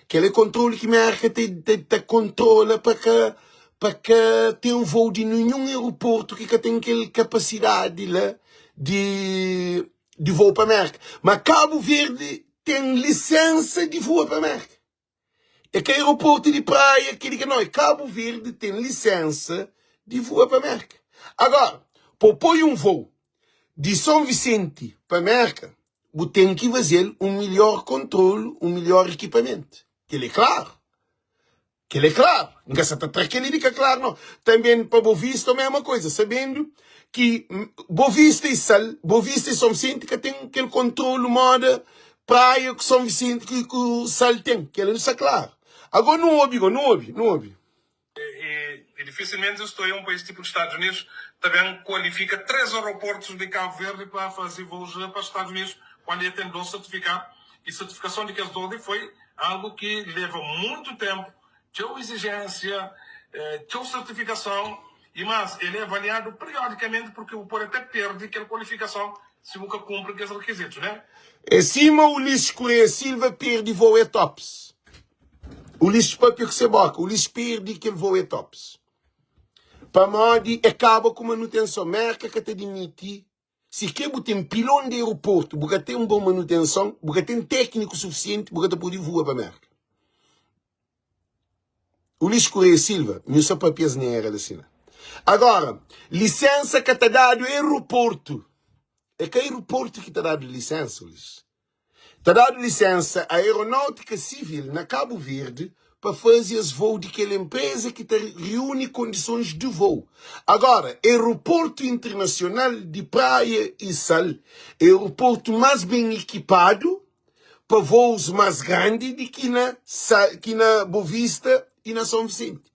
A: Kel é kontrolu ki Merka ta, ta, ta kontrola pa ka, pa ka ten voo di ninhun aeroportu ki ka ten kel kapasidadi la di, di voo pa Merka. Ma Kabu Verdi ten lisensa di voa pa Merka. É ka aeroportu di Praia, kel ki não, é Kabu Verdi ten lisensa di voa pa Merka. Agora, pa poi un voo di São Vicente pa Merka, bu ten ki faze-l un melhor kontrolu, un melhor ekipamentu. Kel é klaru. Kel é klaru, N ka sa ta tra kel-li di ka klaru nau. Tanben pa Bovista mesma koiza, sabendu ki Bovista i Sal, Bovista i Son Visenti ka ten kel kontrolu moda Praia ku Son Visenti ki ku Sal ten. Kel-li nu sta klaru. Ago nu obi go, nu obi, nu obi.
C: E difisilmenti sto em um país tipo de Estados Unidos ta ben kualifika 3 aeroportos de Cabo Verde pa faze voos pa Estados Unidos quando e ten 2 certificado e certificason di kes 2 li foi Algu ki leva mutu ténpu, txeu izijénsia, txeu sertifikason i más. El é avaliadu periodikamenti purki bu pode até perde kel kualifikason si bu ka kunpri kes rekizitus, né?
A: É sima Ulisses Correia Silva perde voo é tops. Ulisses papia ku se boka, Ulisses perde kel voo é tops. Pamodi é kaba ku manutenson. Merka ka ta dimiti Si ke bu ten pilon di aeroportu, bu ka ten bon manutenson, bu ka ten tekniku sufisienti, bu ka ta pode vua pa Merka. Ulisses Correia Silva, nhu sa papia asnera la sina. Agora, lisensa ka ta dadu aeroportu. É ka aeroportu ki ta dadu lisensa, Ulisses. Ta dadu lisensa a Aeronáutica Civil na Kabu Verdi pa faze es vou di kel enpreza ki ta riuni kondisons di vou. Agora, Aeroportu Internasional di Praia y Sal é aeroportu más ben ekipadu pa vous más grandi di ki na ki na Bovista y na Son Visenti.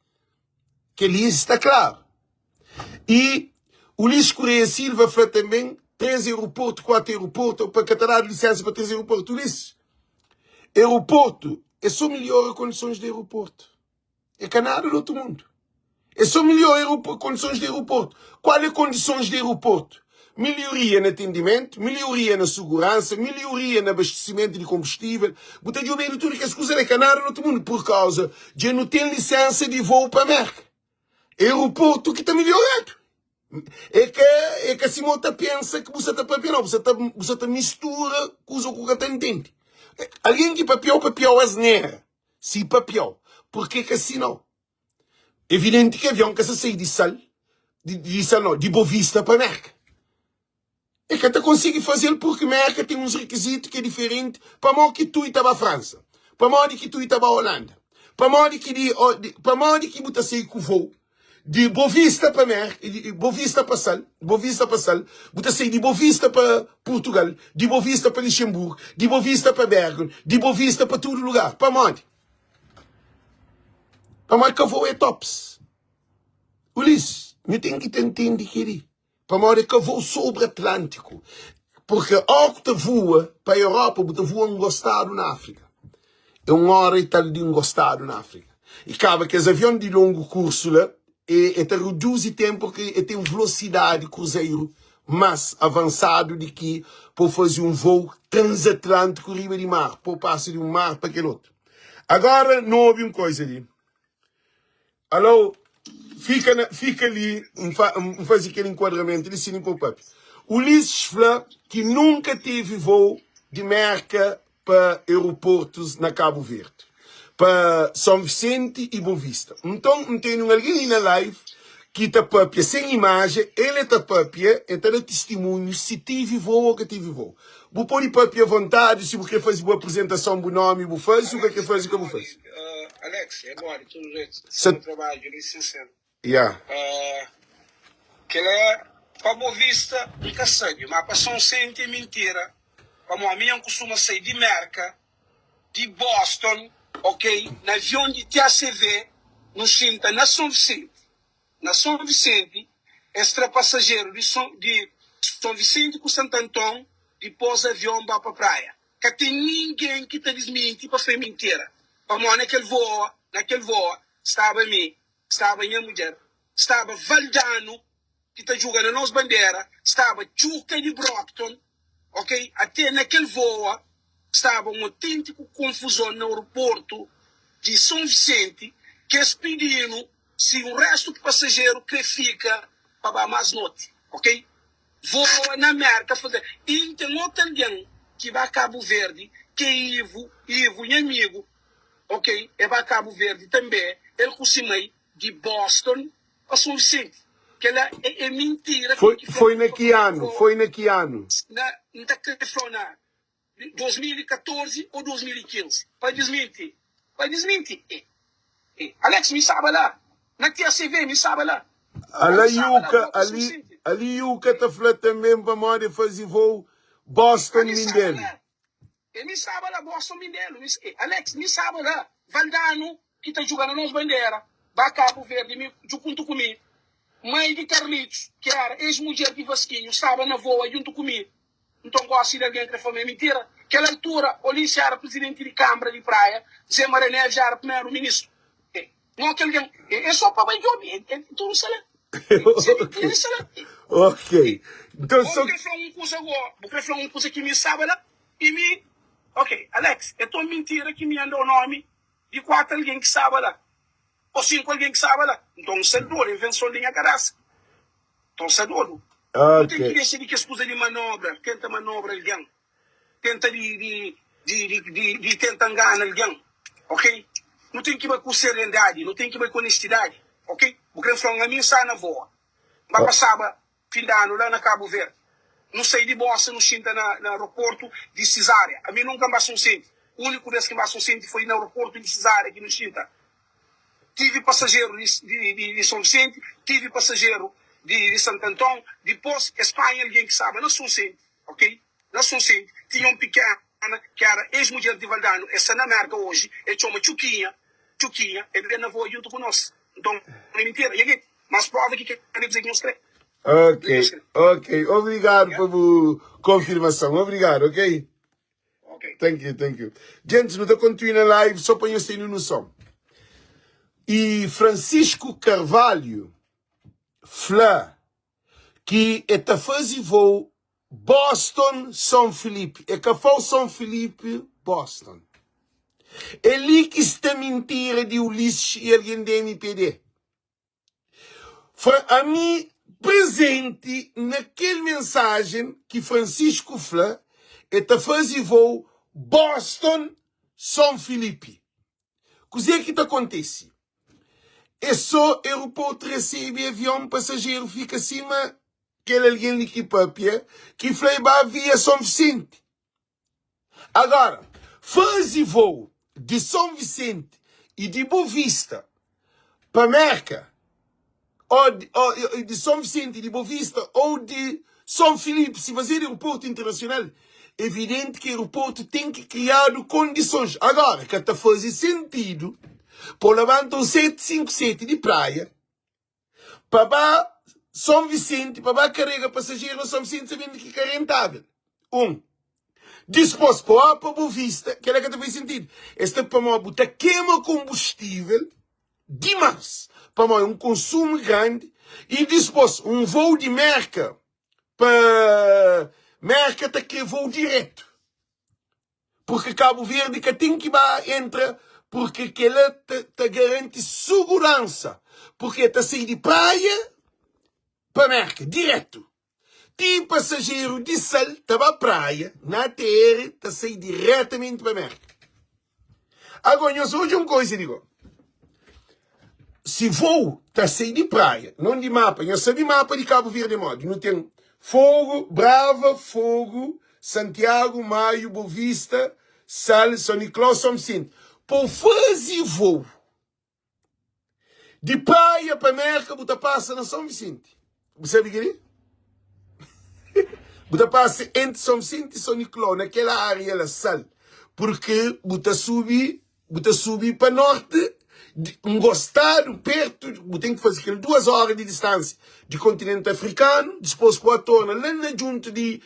A: Kel-li sta klaru. Y Ulisses Correia Silva fla tanben 3 aeroportu, 4 aeroportu, pa ka ta dadu lisensa pa 3 aeroportu. Ulisses, aeroportu é so melhora kondisons di aeroportu. É ka nada di otu mundu. É so melhora kondisons di aeroportu. Kual é kondisons di aeroportu? Melhoria na atendimentu, melhoria na suguransa, melhoria na abastesimentu di konbustível. Bu ta djobedu tudu kes kuza li, é ka nada di otu mundu, pur kauza dja nu ten lisensa di vou pa Merka. Aeroportu ki ta melhoradu. É ka, é ka sima bu ta pensa ki bu sa ta papia, nau. Bu sa ta, bu sa ta mistura kuza ku ka ta ntende. Algen ki papiau, papiau asnera. Si papiau, purke ka si nau. Evidenti ki avion ka sa sai di Sal, di, di Sal nau, di Bovista pa Merka. E ka ta konsigi faze-l purki Merka ten uns rikizitu ki é diferenti. Pamodi ki tui ta ba Fransa? Pamodi ki tui ta ba Olanda? Pamodi ki di, pamodi ki bu ta sai ku vou di Bovista pa Merka, di Bovista pa Sal, Bovista pa Sal, bu ta sai di Bovista pa Purtugal, di Bovista pa Lixenburgu, di Bovista pa Bergen, di Bovista pa tudu lugar? Pamodi? Pamodi ka vou é tops. Ulisses, nhu ten ki ta ntende kel-li. Pamodi é ka vou sobri Atlântiku. Purke ó ku ta voa pa Europa, bu ta voa ngostadu na Áfrika. É un óra y tal di ngostadu na Áfrika. Y kaba kes avion di longu kursu la, e, e ta reduzi ténpu purke e ten vlosidadi kruzeiru más avansadu di ki pa bu faze un vou transatlântiku riba di mar, pa bu pasa di un mar pa kel otu. Agora, nu obi un koza li. Alô, fika na, fika li, N fa, N faze kel enkuadramentu li, si pa bu papia. Ulisses fla ki nunka tevi voo di Merka pa aeroportus na Kabu Verdi, pa Son Visenti i Bovista. Nton, N tene un algen li na live ki ta papia sen imajen, el e ta papia, el ta da tistimunhu si tevi voo o ka tevi voo. Bu pode papia avontadi, si bu kre faze bu aprizentason, bu nomi bu faze, si bu ka kre faze, ka bu faze.
D: Alex, é modi? Tudu dretu?
A: Sa
D: Bom trabadju li, sincero.
A: Ya.
D: Kela pa Boa Vista N ka sabe, ma pa Sonsente é mintira, pamo ami N kustuma sai di Merka, di Boston, ok, na avion di TACV, nu xinta na Son Visenti. Na Son Visenti, es tra pasajeru di Son di Son Visenti ku Santanton, dipos avion ba pa Praia. Ka ten ningen ki ta disminti pa fla é mintira, pamodi na kel voa, na kel voa, staba mi, staba nha mudjer, staba Valdano ki ta djuga na nos bandera, staba Txuka di Brockton, ok, ate na kel voa staba un otentiku konfuzon na aeroportu di Son Visenti, ki es pidi-nu si un restu di pasajeru kre fika pa ba mas noti, ok. Voa na Merka faze i N ten otu algen ki ba Kabu Verdi ke Ivo, Ivo nha amigu ok e ba Kabu Verdi tanbe el ku si mai di Boston pa Son Visenti kela e mintira
A: Foi
D: ki fla
A: foi na ki anu? Foi na ki anu?
D: na N ta kre fla na 2014 ou 2015 pa disminti pa disminti e e Alex mi staba la na TACV mi staba la
A: Ala
D: mi staba la
A: Yuka
D: bo pa São
A: ali
D: Vicente
A: ali Yuka ta fla também pamodi e fazi voo Boston
D: mi staba
A: Mindelo.
D: la e mi staba la Boston Mindelo mi e Alex mi staba la Valdano ki ta juga na nos bandera ba Cabo Verde mi djukuntu ku mi mãe di Carlitos ki era ex mudjer di Vasquinho staba na voa djuntu ku mi Nton gósi di algen kre fla ma é mintira? Kel altura, Olísio éra prizidenti di Kanbra di Praia, Zé Maria Neves éra primeru ministru. E mo ki algen e é so pa bai djobe, e e tudu sta la. E se é mintira, e sta la. E
A: Ok. Nton
D: bo
A: so.
D: bu kre fla un kuza go, bu kre fla un kuza ki mi staba la i mi. Ok, Alex, é ton mintira ki mi anda-u nomi di kuatu algen ki staba la, o sinku algen ki staba la. Nton, N sta dodu, é invenson di nha kabesa. Nton sta dodu. Nu ten ki
A: Ok.
D: dexa di kes kuza di manobra, tenta manobra algen, tenta di di di di di di tenta ngana algen, ok? Nu ten ki bai ku seriedadi, nu ten ki bai ku onestidadi, ok? Bu kre fla-m ami N sta na voa, N ba pasaba fin di anu la na Kabu Verdi, nu sai di Bosa nu xinta na na aeroportu di Sizaria, ami nunka N ba Sonsenti, uniku bes ki N ba Sonsenti foi na aeroportu di Sizaria ki nu xinta. Tive pasajeru di Son Visenti, tive pasajeru di Santo Anton, dipos es panha algen ki staba na Sonsenti, ok, na Sonsenti tinha un pikena ki era ex-mudjer di Valdano, e sta na Merka oji, e txoma Txukinha, Txukinha, e ben na voa djuntu ku nos, nton é mintira, nha genti, mas prova ki kre dizer ki nhos kre,
A: Ok, ok, obrigadu pa bu konfirmason, obrigadu, ok.
D: Ok.
A: Thank you, thank you. Gente, nu ta kontinua live só pa nhos tene noção. E Francisco Carvalho fla ki e ta faze voo Boston São Felipe. E ka fau São Felipe Boston. É li ki sta mintira di Ulisses e alguém di MPD. Fra ami prezenti na kel mensajen ki Francisco fla e ta faze voo Boston Son Filipi. Kuze ki ta kontese? É so aeroportu resebe avion pasajeru fika sima kel algen li ki papia ki fla e ba via Son Visenti. Agora, faze voo di Son Visenti i di Bovista pa Merka, o di Son Visenti i di Bovista ou di Son Filipe, si fazedu aeroportu internasional, evidenti ki aeroportu ten ki kriadu kondisons. Agora, ka ta faze sentidu pa bu labanta un 757 di Praia pa ba Son Visenti, pa ba karega pasajeru na Son Visenti, sabendu ki ka rentável. 1. Dispôs, pa ba pa Bovista, kel-la ka ta faze sentidu. Es ta pamodi bu ta kema konbustível dimás, pamodi é un konsumu grandi. I dispôs, un vôu di Mérka pa Mérka ta kre vôu diretu. Purki Kabu Verdi ka ten ki ba entra purki kela ta garanti suguransa purki el ta sai di Praia pa Merka diretu. Ti pasajeru di Sal ta ba Praia na ATR ta sai diretamenti pa Merka. Agora nhos odja un koisa di go. Si vou ta sai di Praia, non di mapa, nhos sabi mapa di Kabu Verdi é modi? Nu ten Fogo, Brava, Fogo, Santiago, Maio, Bovista, Sal, São Nicolau, São Vicente. Pa bu faze vou di Praia pa Merka bu ta pasa na São Vicente. Bu sabe kel-li? Bu ta pasa entri São Vicente e São Nicolau, na kel área la, Sal, porque bu ta subi Bu ta subi pa norti, ngostadu, pertu, bu ten ki faze kel duas óra di distánsia di kontinenti afrikanu, dispôs ku atorna la na djuntu di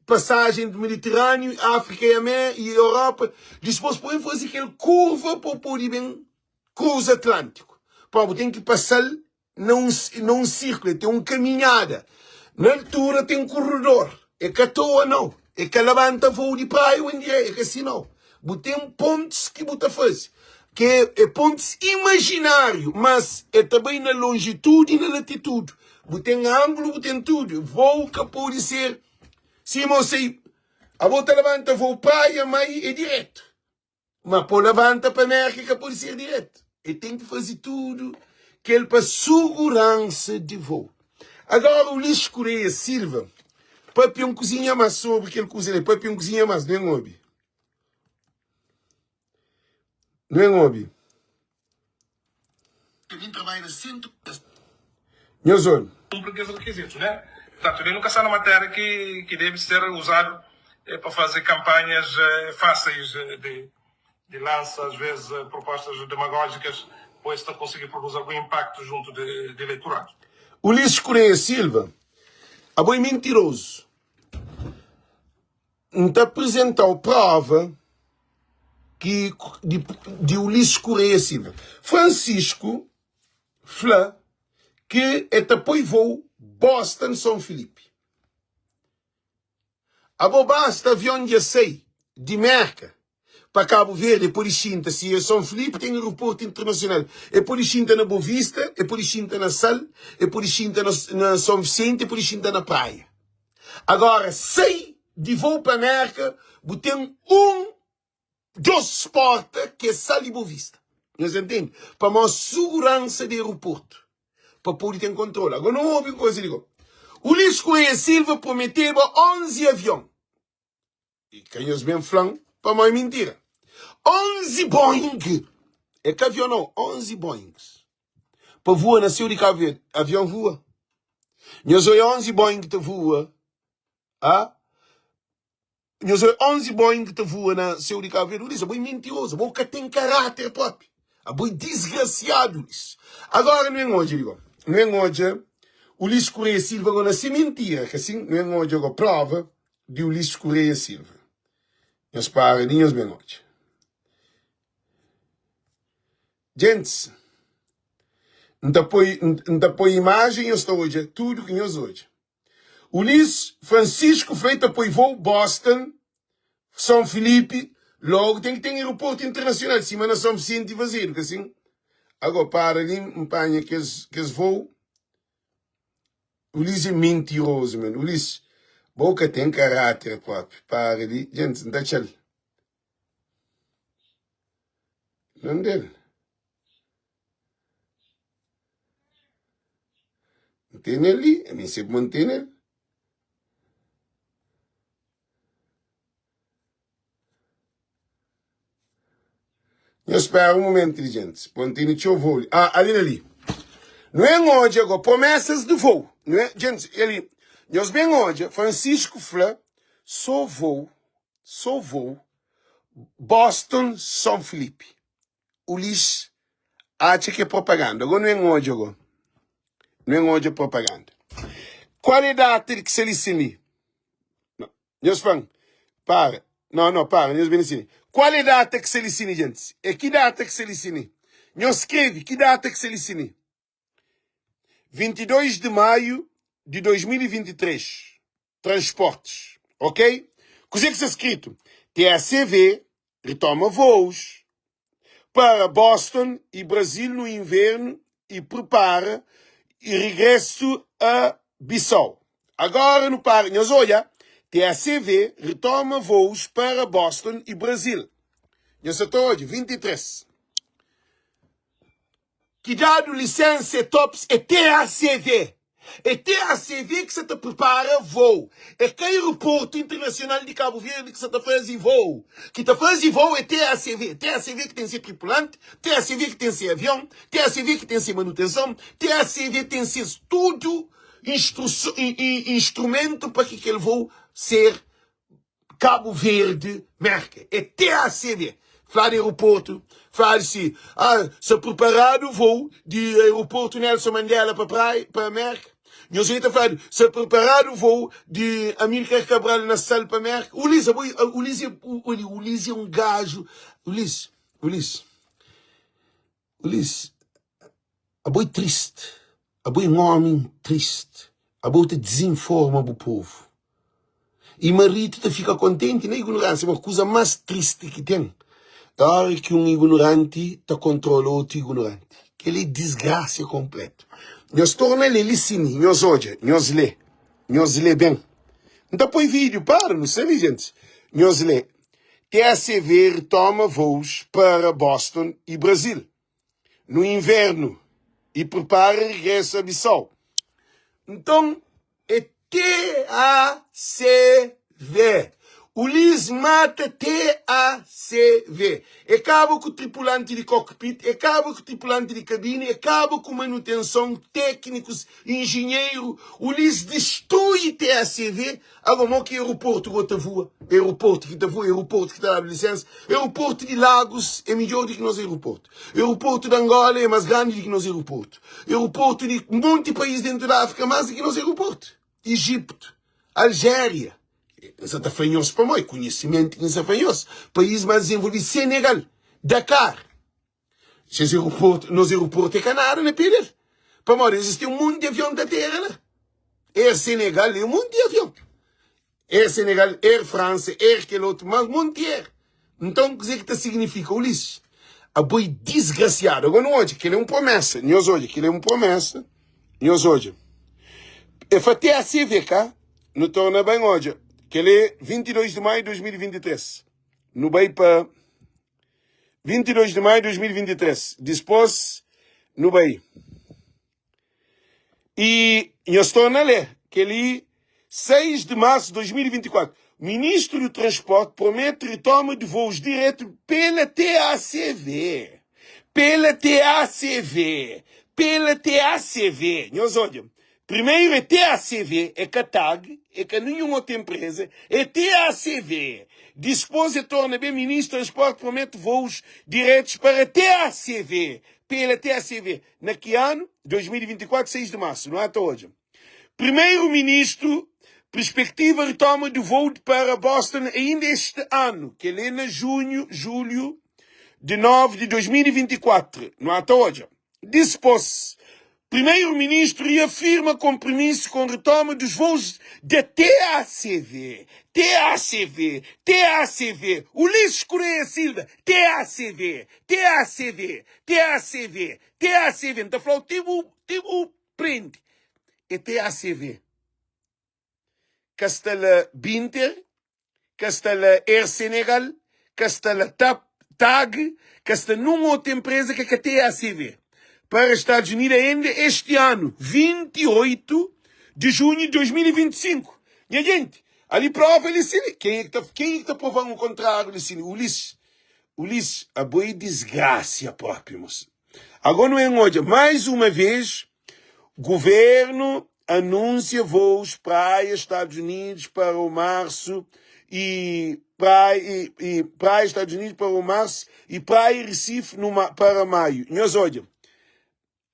A: pasajen entri Mediterániu, Áfrika i Amé i Europa, dispôs pa bu faze kel kurva pa bu pode ben kruza Atlántiku. Pamodi bu ten ki pasa-l na un na un sirkulu, el ten un kaminhada. Na altura ten kuredor, é ka toa nau, é ka labanta voo di praia o endiré, é ka si nau. Bu ten pontus ki bu ta faze, ki é, é pontus imajináriu, mas é ta bai na longitude i na latitude. Bu ten angulu, bu ten tudu. Voo ka pode ser sima o sei, abo ta labanta voo praia, mai é diretu. Ma po labanta pa Merka ka pode ser diretu. E ten ki faze tudu kel pa suguransa di voo. Agora Ulisses Correia Silva papia un kuzinha mas sobri kel kuza li. Papia un kuzinha mas, nu en obi. Nu en obi. Nhos obi.
C: Kunpri kes rekizitus, né? Purtantu, li nu ka sta na matéria ki ki debe ser uzadu pa faze kanpanhas fáseis di di lansa, as vezes, propostas demagójikas, pa es ta konsigi produzi algun inpaktu juntu di di eleitoradu.
A: Ulisses Correia Silva, abo é mintirozu. N ta aprizenta-u prova ki di, di Ulisses Correia Silva. Francisco fla ki e ta poi voo Boston São Filipe. Abo basta avion dja sai di Merka pa Cabo Verde e pode xinta si é São Filipe tem aeroporto internacional e pode xinta na Bovista e pode xinta na Sal e pode xinta na, na São Vicente e pode xinta na praia. Agora sai di voo pa Merka bu tem um dos porta ki é Sal e Bovista. Nhos entende? Pamodi suguransa di aeroporto pa pode ten kontrolu. Agora nu obi un koza di go. Ulisses Correia Silva prometeba 11 avion. I ka nhos ben fla-m pamodi é mintira. 11 Boeing, é ka avion nau, 11 Boeings pa voa na séu di Kabu Verdi. Avion voa. Nhos oia 11 Boeing ta voa, ah? Nhos oia 11 Boeing ta voa na séu di Kabu Verdi. Ulisses, abo é mintirozu, abo ka ten karáter propi. Abo é disgrasiadu, Ulisses. Agora nu ben odja li go. Nu ben odja Ulisses Correia Silva go na se mintira, ka sin? Nu ben odja go prova di Ulisses Correia Silva. Nhos para di nhos ben odja. Gentis, N ta poi, N ta poi imajen nhos ta odja tudu ki nhos odja. Ulisses Francisco Frei ta poi voo Boston, São Filipe, logu ten ki ten aeroportu internacional, sima na São Vicente fazedu, ka sin? Ago para li, N panha kes, kes voo. Ulisses é mentiroso man. Ulisses, bo ka tem caráter propi. Para di, gente, nta txal. Não del. Ntene el li, ami nse kuma ntene el. Nhos spera un momentu li, gentis, pa N tene txeu vou li. Ah, ali na li. Nu en odja go promesas di vou. Nu en, gentis, ali. Nhos ben odja, Francisco fla, so vou, so vou Boston, São Filipe. Ulis atxa ki é propaganda. Go nu en odja go. Nu en odja propaganda. Qual é data di ki sta li sin li? Nhos fla-m, para. No, no, para, nhos ben sini. Kual é data ki sta li sini, gentis? É ki data ki sta li sini? Nhos skrebe ki data ki sta li sini. 22 de maio de 2023. Transportes, ok? Kuzê ki sta skritu? TACV retoma voos para Boston e Brasil no inverno e prepara e regresso a Bissau. Agora nu para, nhos odja, TACV retoma voos para Boston e Brasil. Nhos sa ta odja, 23. Ki dadu lisensa é tops é TACV. É TACV ki sa ta pripara voo. É ka Aeroportu Internasional di Kabu Verdi ki sa ta faze voo. Ki ta faze voo é TACV. TACV ki ten se tripulanti, TACV ki ten se avion, TACV ki ten se manutenson, TACV ten ses tudu instrumentu pa ki kel voo ser Cabo Verde, Merka. É TACV. Fladu aeroportu, fladu si, ah, sa preparadu voo di aeroportu Nelson Mandela pa praia, pa Merka. Nhos obi ta fladu, sa preparadu voo di Amilcar Cabral na Sal pa Merka. Ulis, abo, Ulis, Ulis é un gaju. Ulis, Ulis, Ulis, abo é triste. Abo é un ómi triste. Abo ta dizinforma bu povu. I maridu ta fika kontenti na ignoránsia. Ma kuza más tristi ki ten é óra ki un ignoranti ta kontrola otu ignoranti. Kel-li é disgrasia konplétu. Nhos torna lé li sin, nhos odja, nhos lé, nhos lé ben. N ta poi vídiu, para, nu sabe, gentis. Nhos lé. TACV retoma voos para Boston i Brazil. no invernu i pripara regresu a Bissau. Nton é TACV. Ulis mata TACV. E kaba ku tripulanti di cockpit, e kaba ku tripulanti di kabini, e kaba ku manutenson, teknikus, injinheiru. Ulis distrui TACV. Agora, mo ki aeroportu go ta voa? Aeroportu ki ta voa, aeroportu ki ta dadu lisensa. Aeroportu di Lagos é midjor di ki nos aeroportu. Aeroportu di Angola é mas grandi di ki nos aeroportu. Aeroportu di monti país dentu di Áfrika é mas di ki nos aeroportu. Egiptu, Algéria. N sa ta fla nhos pamodi é konhisimentu ki N sa fla nhos. País mas dizenvolvidu, Senegal, Dakar. Ses aeroportu, nos aeroportu é ka nada na pé del. Pamodi eles têm um monte de avião ta terra lá. Air Senegal é um monte de avião. Air Senegal, Air França, Air kel outro, mas monte Air. Então, kuzê ki ta signifika, Ulisses? Abo é disgrasiadu. Agora nu odja, kel é un promesa. Nhos odja, kel é un promesa. Nhos odja. E fa TACV, ka? Nu torna ben odja. Kel é 22 de maio de 2023. Nu bai pa 22 de maio de 2023. Dispôs nu bai. E nhos torna lê kel-li 6 de março de 2024. Ministro do Transporte promete retoma de voos direto pela TACV. Pela TACV. Pela TACV. Nhos odja. Primeiro é TACV, é ka TAG, é ka nenhum outra empresa, é TACV. Dispôs é torna bem Ministro do Transporte promete voos diretos para TACV. Pela TACV. Na ki ano? 2024, 6 de março, não é até hoje. Primeiro-Ministro perspectiva retoma de voo para Boston ainda este ano, que é na junho, julho de 9 de 2024, não é até hoje. Dispôs. Primeiro-Ministro reafirma compromisso com retoma dos voos da TACV. TACV, TACV, Ulisses Correia Silva, TACV, TACV, TACV, TACV. N ta fla-u ti bu, ti bu prende. É TACV. Ka sta la Binter, ka sta la Air Senegal, ka sta la TAP, TAG, ka sta nun otu empresa ke ka TACV. Para Estados Unidos ainda este ano, 28 de junho de 2025. Nha gente, ali prova li si li. Quem é que ta, quem é que ta prova-m o contrário li si li? Ulisses. Ulisses, abo é desgracia propi, moço. Agora nu em odja, mais uma vez, governo anuncia voos praia Estados Unidos para o março e praia, e, e praia Estados Unidos para o março e praia Recife no, para maio. Nhos odja,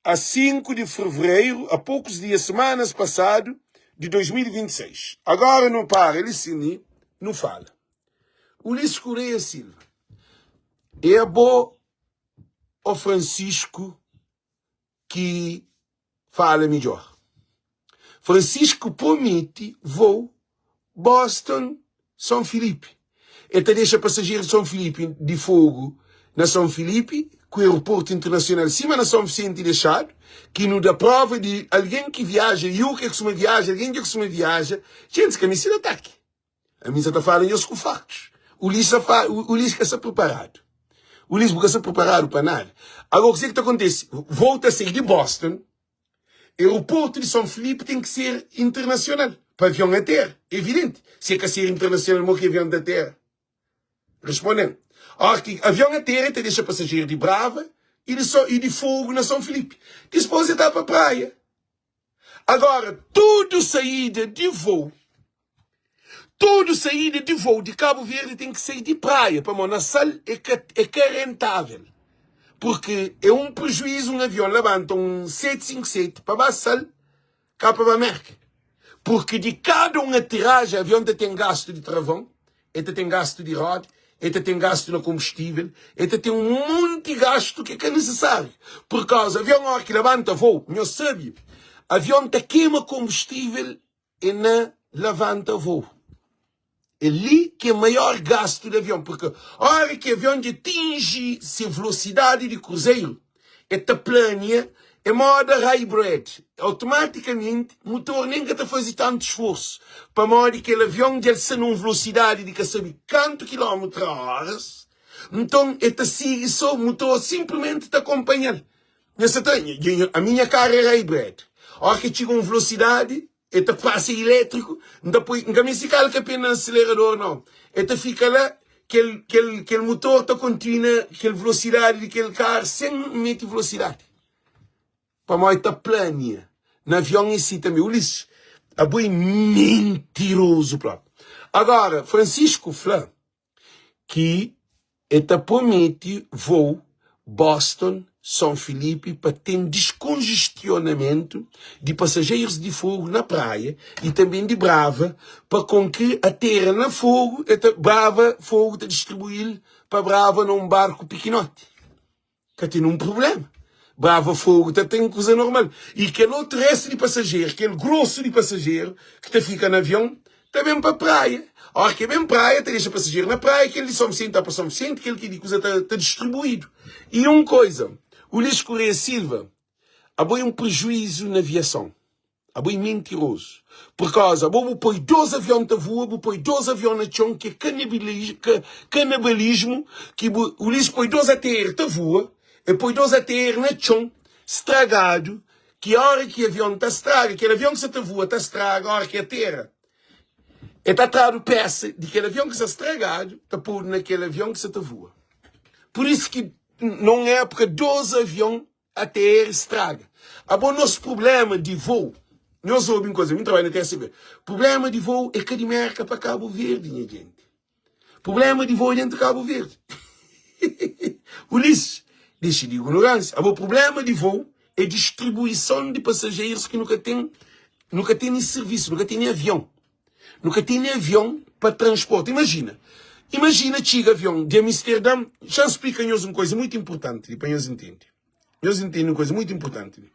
A: a 5 de fevereiro, há poucos dias, semanas passado, de 2026. Agora não para, ele sim, não fala. Ulisses Correia Silva é a boa o Francisco ki fala midjor. Francisco promete voo Boston São Filipe. El ta dexa pasajeru di São Filipe di Fogo na São Filipe ku aeroportu internacional sima na São Vicente dexadu ki nu da prova di algen ki viaja iu ke kusuma viaja algen ki kusuma viaja gentis ka meste di ataki. Ami sa ta fala nhos ku faktus. Ulis sa fa, Ulis ka sa preparadu. Ulis bu ka sa preparadu pa nada. Agora kuse ki ta kontese? Vou ta sai di Boston, aeroportu di São Filipe ten ki ser internasional pa avion atera. Evidenti. Se ka ser internasional, mo ki avion ta atera? Responden. Ora ki avion atera, el ta dexa pasajeru di Brava i di, so, i di Fogo na São Filipe. Dispos el ta pa praia. Agora, tudu saída di voo, tudu saída di voo di Cabo Verde tem ki sair di praia, pamodi na Sal é ka, é ka rentável. Porque é um prejuízo um avião labanta um 757 pa ba Sal, ka pa ba Merka. Porque di kada um aterragem, avião ta tem gasto di travão, el ta ten gastu di roda, el ta ten gastu na konbustível, el ta ten un monti gastu ki é ka nisisáriu. Pur kauza, avion óra ki labanta vôu, nhos sabe, avion ta kema konbustível e na lavanta vôu. É li ki é maior gastu di avion, purki óra ki avion dja atinji se vlosidadi di kruzeru, E ta plania, é moda hybrid, automatikamenti mutor nen ka ta faze tantu sforsu, pamodi kel avion dja el sta na un vlosidadi di ka sabe kantu kilómetru a óras, nton el ta sigi so mutor sinplimenti ta konpanha-l. Nha sa ta, ami nha karu é hybrid, óra ki txiga un vlosidadi E ta pasa ilétriku, N ta poi, N ka meste kalka pé na aselerador nau. E ta fika la, kel, kel, kel mutor ta kontinua kel velosidadi di kel karu sen N mete velosidadi. Pamodi ta plania. Na avion é si tanbe. Ulisses, abo é mintirozu propi. Agora, Francisco fla ki el ta promete vôu Boston-São Filipe pa ten diskonjestionamentu di pasajerus di Fogo na Praia y tanben di Brava pa kon ki atera na Fogo el ta Brava Fogo ta distribuí-l pa Brava na un barku pikinoti. Ka ten un prubléma. Brava Fogo ta ten kuza normal. Y kel otu restu di pasajeru, kel grosu di pasajeru ki ta fika na avion, ta ben pa praia. Óra ki e ben praia, ta dexa pasajeru na praia, kel di São Vicente ta pa São Vicente, kel ki di kuza ta, ta distribuídu. Y un koza, Ulisses Correia Silva, abo é un prejuízu na aviason. Abo é mentiroso. Por causa, abo bu poi 2 avião ta voa, bu poi 2 avião na txon, ki é canibalismo, ki bu, Ulisses poi 2 ATR ta voa, e poi 2 ATR na txon, stragado, ki hora ki avião ta straga, kel avião ki sa ta voa ta straga, hora ki atera, e ta tradu peça di kel avião ki sa stragado, ta podu na kel avião ki sa ta voa. Por isso ki, num época, 2 avião ATR straga. Abo nos problema di voo, nhos obi un koza, mi trabadja na TSB, problema di voo é ka di Merka pa Cabo Verde, nha gente. Problema di voo é dentro Cabo Verde. Ulisses, deixa di ignorância. Abo problema di voo é distribuição di passageiros ki nu ka ten, nu ka ten ni serviço, nu ka ten ni avião. Nu ka ten ni avião pa transporta. Imagina, imagina txiga avião di Amsterdã. Xa-m splika nhos un koza muitu inportanti li pa nhos intende. Nhos intende un koza muitu inportanti li.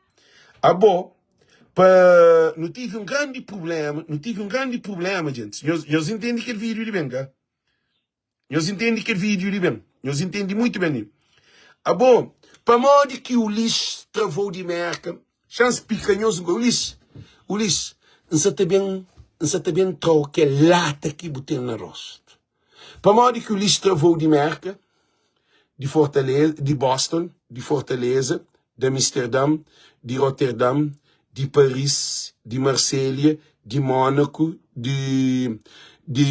A: Abo, pa nu tive un grandi prubléma, nu tive un grandi prubléma, djentis. Nhos, nhos intende kel vídiu li ben, ka? Nhos intende kel vídiu li ben? Nhos intende muitu ben li. Abo, pamodi ki Ulisses travou di Merka? Xa-m splika nhos un koza. Ulisses, Ulis, N sa ta ben, N sa ta ben tra-u kel lata ki bu ten na rostu. Pamodi ki Ulis tra vou di Mérka, di Fortaleza, di Boston, di Fortaleza, di Amsterdam, di Rotterdam, di Paris, di Marselha, di Mónaku, di di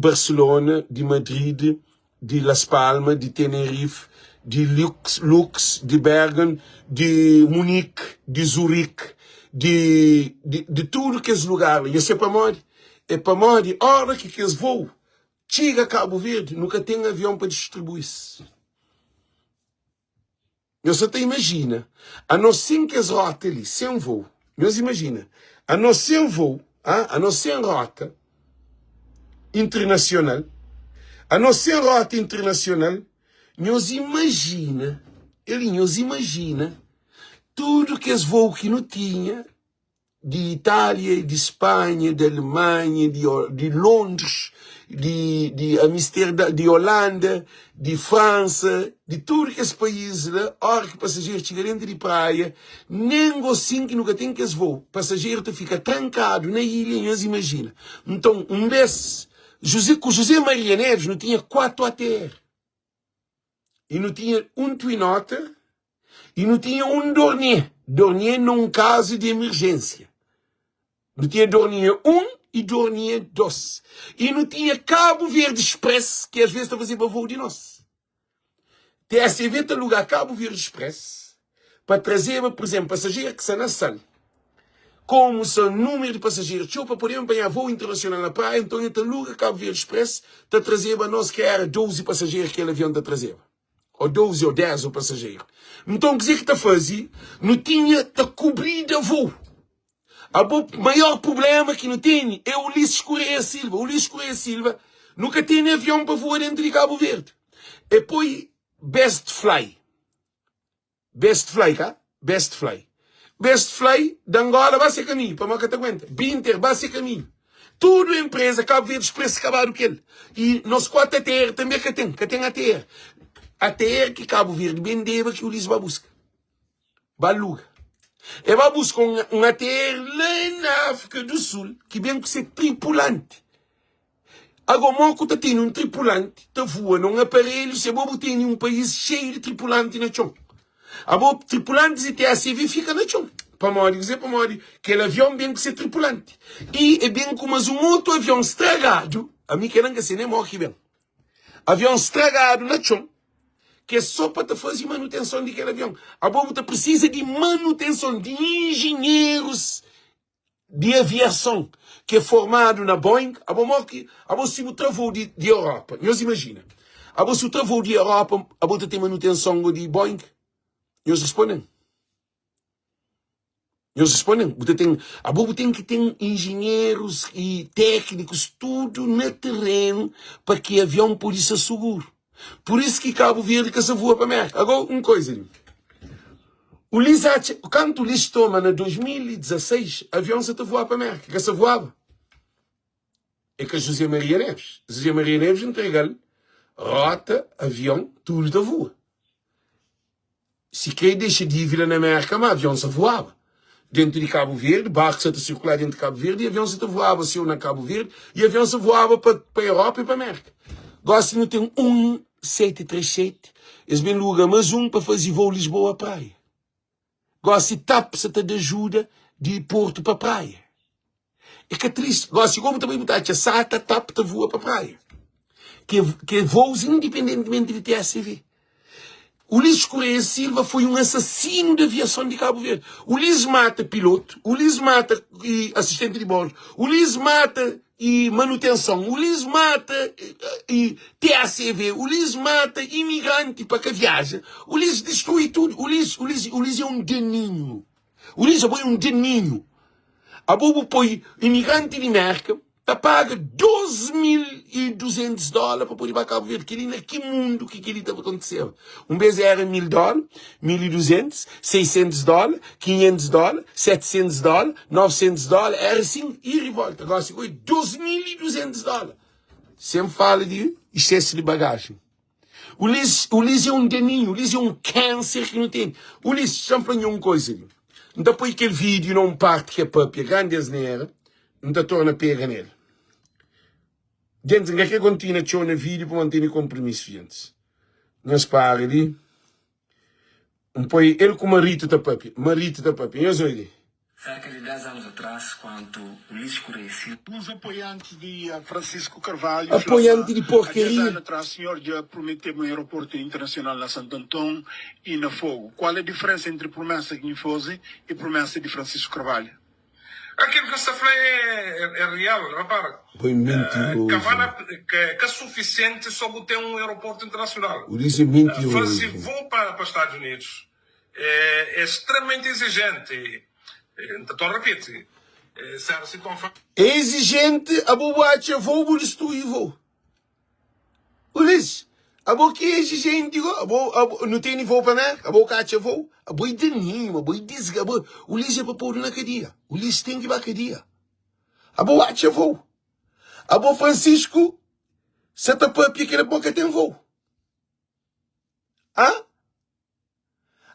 A: Barcelona, di Madrid, di Las Palma, di Tenerife, di Lux, Lux, di Bergen, di Munich, di Zurich, di, di, di tudu kes lugar li. Nhos sabe pamodi? É pamodi óra ki kes voo txiga Kabu Verdi, nu ka ten avion pa distribui-s. Nhos sa ta imajina, anos sen kes rota li, sen voo. Nhos imajina, anos sen voo, anos sen rota internasional, anos sen rota internasional, nhos imajina, eli, nhos imajina tudu kes voo ki nu tinha di Itália, di Spanha, di Alemanha, di, di Londres, di, di Amsterdã, di Holanda, di Fransa, di tudu kes país la, óra ki pasajeru txiga déntu di praia, nen gosin ki nu ka ten kes voo, pasajeru ta fika trankadu na ilha, nhos imajina. Nton, un bês, José, ku José Maria Neves, nu tinha 4 ATR. I nu tinha un Twin Otter i nu tinha un Dornier. Dornier na un kazu di emerjênsia. Nu tinha Dornier 1 i Dornier 2. I nu tinha Cabo Verde Express, ki às vezes ta fazeba voo di nos. TSV ta aluga Cabo Verde Express pa trazeba, por exemplo, pasajeru ki sta na Sal. Komu sa númeru di pasajeru txeu pa podeba panha voo internasional na praia, nton el ta aluga Cabo Verde Express ta trazeba nos ki era 12 pasajeru ki kel avion ta trazeba. Ô 12 ô 10 ô pasajeru. Nton kuzê ki ta faze? Nu tinha ta kubrida voo. Abo maior prublema ki nu tene é Ulisses Correia Silva. Ulisses Correia Silva nu ka tene avion pa voa dentu di Cabo Verde. E poi Best Fly. Best Fly ka? Best Fly. Best Fly da Angola ba se kaminhu, pamodi ka ta aguenta. Binter ba se kaminhu. Tudu empresa Cabo Verde Express kabadu kel. I nos 4 ATR tanbe ka ten, ka ten ATR. ATR ki Cabo Verde bendeba ki Ulisses ba buska. Ba aluga. E ba buska un, un ATR la na Áfrika do Sul ki ben ku se tripulanti. Ago mo ku ta tene un tripulanti ta vua na un aparelhu se bo bu tene un país xeiu di tripulanti na txon? Abo tripulantis di TACV fika na txon. Pamodi kuzê? Pamodi kel avion ben ku se tripulanti i e ben ku mas un otu avion stragadu, ami kel-la N ka se nen mo ki ben. Avion stragadu na txon ki é sô pa ta faze manutenson di kel avion. Abo bu ta prisiza di manutenson di injinherus di aviason ki é formadu na Boeing, abo mo ki, abo si bu tra voo di, di Europa, nhos imajina, abo si bu tra voo di Europa, abo ta ten manutenson go di Boeing? Nhos responden. Nhos responden, bu ta ten, abo bu ten ki ten injinherus i téknikus tudu na terenu pa ki avion pudi sta suguru. Pur isu ki Kabu Verdi ka sa voa pa Merka. Agora un koisa li. Ulis atxa, kantu Ulis toma na 2016, avion sa ta voa pa Merka, ka sa voaba. É ka José Maria Neves. José Maria Neves entrega-l rota, avion, tudu ta voa. Si krê dexa dívida na Merka, ma avion sa voaba. Dentu di Kabu Verdi, barku sa ta sirkulá dentu di Kabu Verdi, y avion sa ta voaba seu na Kabu Verdi, y avion sa voaba pa, pa Europa y pa Merka. Gosi nu ten un 737, es ben luga mas un pa faze voo Lisboa-Praia. Gosi TAP sa ta da ajuda di Portu pa Praia. É ka tristi. Gosi gomu ta bai bu ta atxa SATA, TAP ta voa pa praia. Ke, ke voos independentimenti di TSV. Ulisses Correia Silva foi um assassino da aviação de Cabo Verde. Ulisses mata piloto, Ulisses mata e assistente de bordo, Ulisses mata e manutenção, Ulisses mata e, e TACV, Ulisses mata imigrante para que viaja, Ulisses destrui tudo. Ulisses, Ulisses, Ulisses é um daninho. Ulisses abo é um daninho. Abo bu poi imigranti di Merka ta paga 2.200 dólar pa pode ba Kabu Verdi. Kel-li na ki mundu ki kel-li ta kontiseba? Un bês éra 1.000 dólar, 1.200, 600 dólar, 500 dólar, 700 dólar, 900 dólar, éra sin ir i volta. Gósi foi 2.200 dólar. Sen fala di exsesu di bagajen. Ulisses, Ulisses é um daninho, Ulisses é um câncer que não tem. Ulisses, deixa-me falar um coisa ali. N ta poi kel vídeo na un parti ki é papia grandi asnera, N ta torna pega nel. Gentis, N ka kre kontinua txeu na vídeo pamodi N tene konpromisu, gentis. Nhos para li. N poi el ku Marito ta papia. Marito ta papia. Nhos oi li.
E: Cerca de 10 anos atrás, quanto Ulisses Correia Silva.
B: Uns apoiantes di Francisco Carvalho fla ma
A: Apoiante di
B: há 10
A: porcaria.
B: anu atrás senhor dja prometeba un aeroporto internacional na Santo Anton e na Fogo. Qual a diferença entre promessa ki nhu faze e promessa di Francisco Carvalho?
C: Aquilo que sta fla é, é real, repara.
A: Boi mentiroso.
C: Ka vale ka, ka suficiente só bu tem um aeroporto internacional.
A: Ulisses é mentiroso.
C: Faze voo pa, pa Estados Unidos é, é extremamente exigente. Nta torna repete, se era si tão fácil.
A: É exigente, abo bu atxa voo bu destrui voo. Ulisses, abo ki é exigente go, abo, abo nu tene voo pa Merka, abo ka atxa voo, abo é daninho, abo é desgra, abo, Ulisses é pa podu na kadia, Ulisses tem ki ba kadia. Abo atxa voo. Abo Francisco sa ta papia kila pamo ka ten voo. Hã?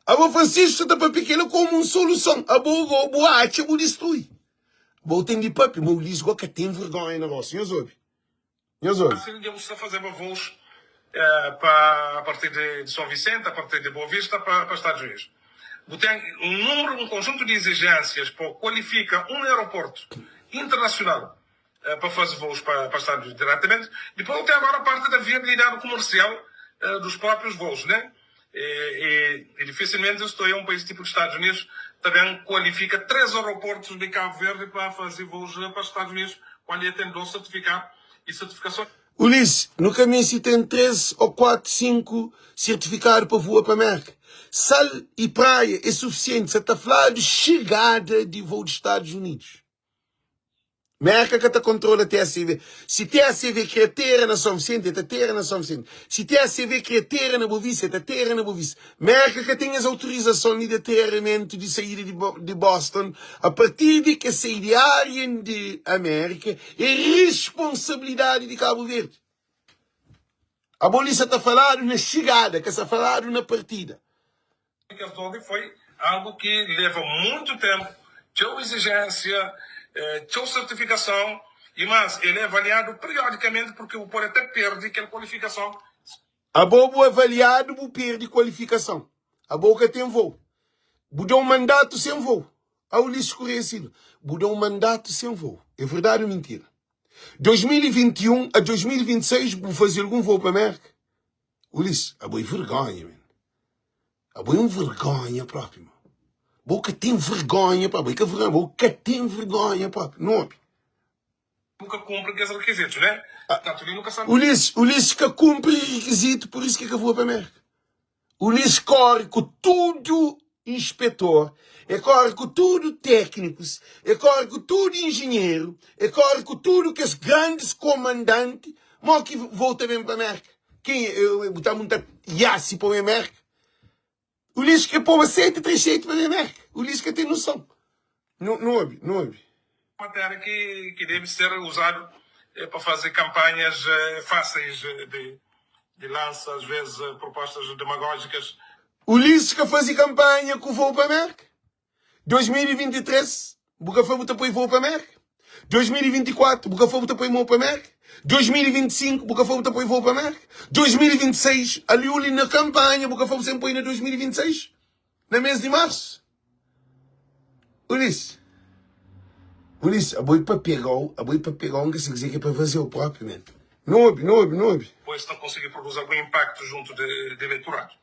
A: Abo Francisco sa ta papia kila komu un soluson. Abo go bu atxa bu distrui. Abo ten di papia, ma Ulisses go ka ten vergonha na rostu. Nhos obi. Nhos obi.
C: Assim dja bu sta fazeba voos pa a partir de São Vicente, a partir de Boa Vista pa pa Estados Unidos. Bu ten um número, um conjunto de exigências pa qualifica um aeroporto internacional pa faze voos pa pa Estados Unidos diretamente. Depois bu ten agora a parte da viabilidade comercial dos próprios voos, né? E, e, e dificilmente estou em um país tipo dos Estados Unidos também qualifica três aeroportos de Cabo Verde para fazer voos para os Estados Unidos quando ele tem dois certificados e certificações.
A: Ulisses, nu ka meste ten 3 ô 4, 5 sertifikadu pa voa pa Merka. Sal i praia é sufisienti. Sa ta fladu xigada di vou di Stadus Unidus. Merka ka ta kontrola TACV. Si TACV kre tera na São Vicente, el ta tera na São Vicente. Si TACV kre tera na Bovista, el ta tera na Bovista. Merka ka ten es autorizason li di aterramentu di saída di, di Boston. A partir di ke sai di área di Amérika, é responsabilidadi di Kabu Verdi. Abo li sa ta faladu na xigada, ka sa faladu na partida.
C: Kes dódi foi algu ki leva muitu ténpu, txeu izijénsia, txeu sertifikason i más. El é avaliadu periodikamenti purki bu pode até perde kel kualifikason.
A: Abo bu avaliadu bu perde kualifikason. Abo ka ten voo. Bu da un mandatu sen voo. A Ulisses Correia Silva, bu da un mandatu sen voo. É verdadi ou mintira? 2021 a 2026 bu faze algun voo pa Merka? Ulisses, abo é vergonha, man. Abo é um vergonha próprio, mano. Bo ka tem vergonha próprio. Bo ka vergonha, bo ka tem vergonha próprio. Não obi.
C: Nunca cumpre aqueles requisitos, né? Tanto ali nunca sabe.
A: Ulisses, Ulisses ka cumpre requisito, por isso que ka voa pa América. Ulisses corre com tudo inspetor, e corre com tudo técnicos, e corre com tudo engenheiro, e corre com tudo que os grandes comandantes, mo que volta bem para América. Quem eu botar muita iace para o América? Ulisses que pôr 737 para a América. Ulisses que tem noção. Não, não ouve, não ouve.
C: Matéria que, que deve ser usado eh, para fazer campanhas eh, fáceis eh, de, de lança, às vezes, propostas demagógicas.
A: Ulisses que fazia campanha com o voo para a América. 2023, bu ka fla bu ta poi voo pa América. 2024, bu ka fla bu ta poi mô pa América. 2025, bu ka fla bu ta poi voo pa América. 2026, ali uli na campanha, bu ka fla bu sem poi na 2026, na mês de março. Ulisses, Ulisses, abo é pa pegau, abo é pa pegau, nka se dizer que é pa vazeu próprio, man. Não ouve, não ouve, não ouve.
C: Pois não conseguir produzir algum impacto junto de, de eleitorado.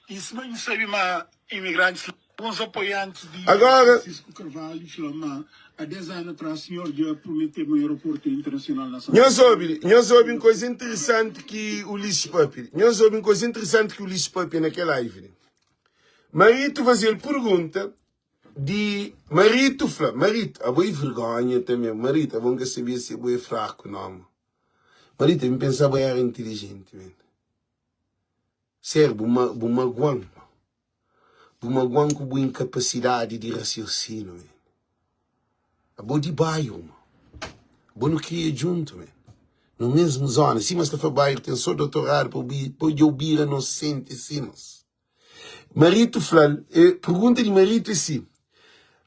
B: I sima nu sabe ma imigrantis Alguns apoiantis di
A: Agora,
B: Francisco Carvalho fla ma a 10 anu atras sinhor dja prometeba un aeroportu internasional na Santo
A: nhos
B: Anton.
A: obi, nhos obi un koisa interesanti ki Ulisses papia. Nhos obi un koisa interesanti ki Ulisses papia na kel live li. Marito faze-l pergunta di Marito fla, Marito, abo é vergonha tanbe. Marito, abo N ka sabia si abo é fraku no. Marito, N pensa abo era inteligenti men. Ser, bu ma, bu maguan, bu maguan ku bu inkapasidadi di rasiosinu, men. Abo di bairu, ma. Abo nu kria djuntu, men. No mesmu zona. Sima sta fla bairu ten so dotoradu pa bu, pa dja bu bira nosenti simas. Marito fla-l, e pergunta di Marito é si,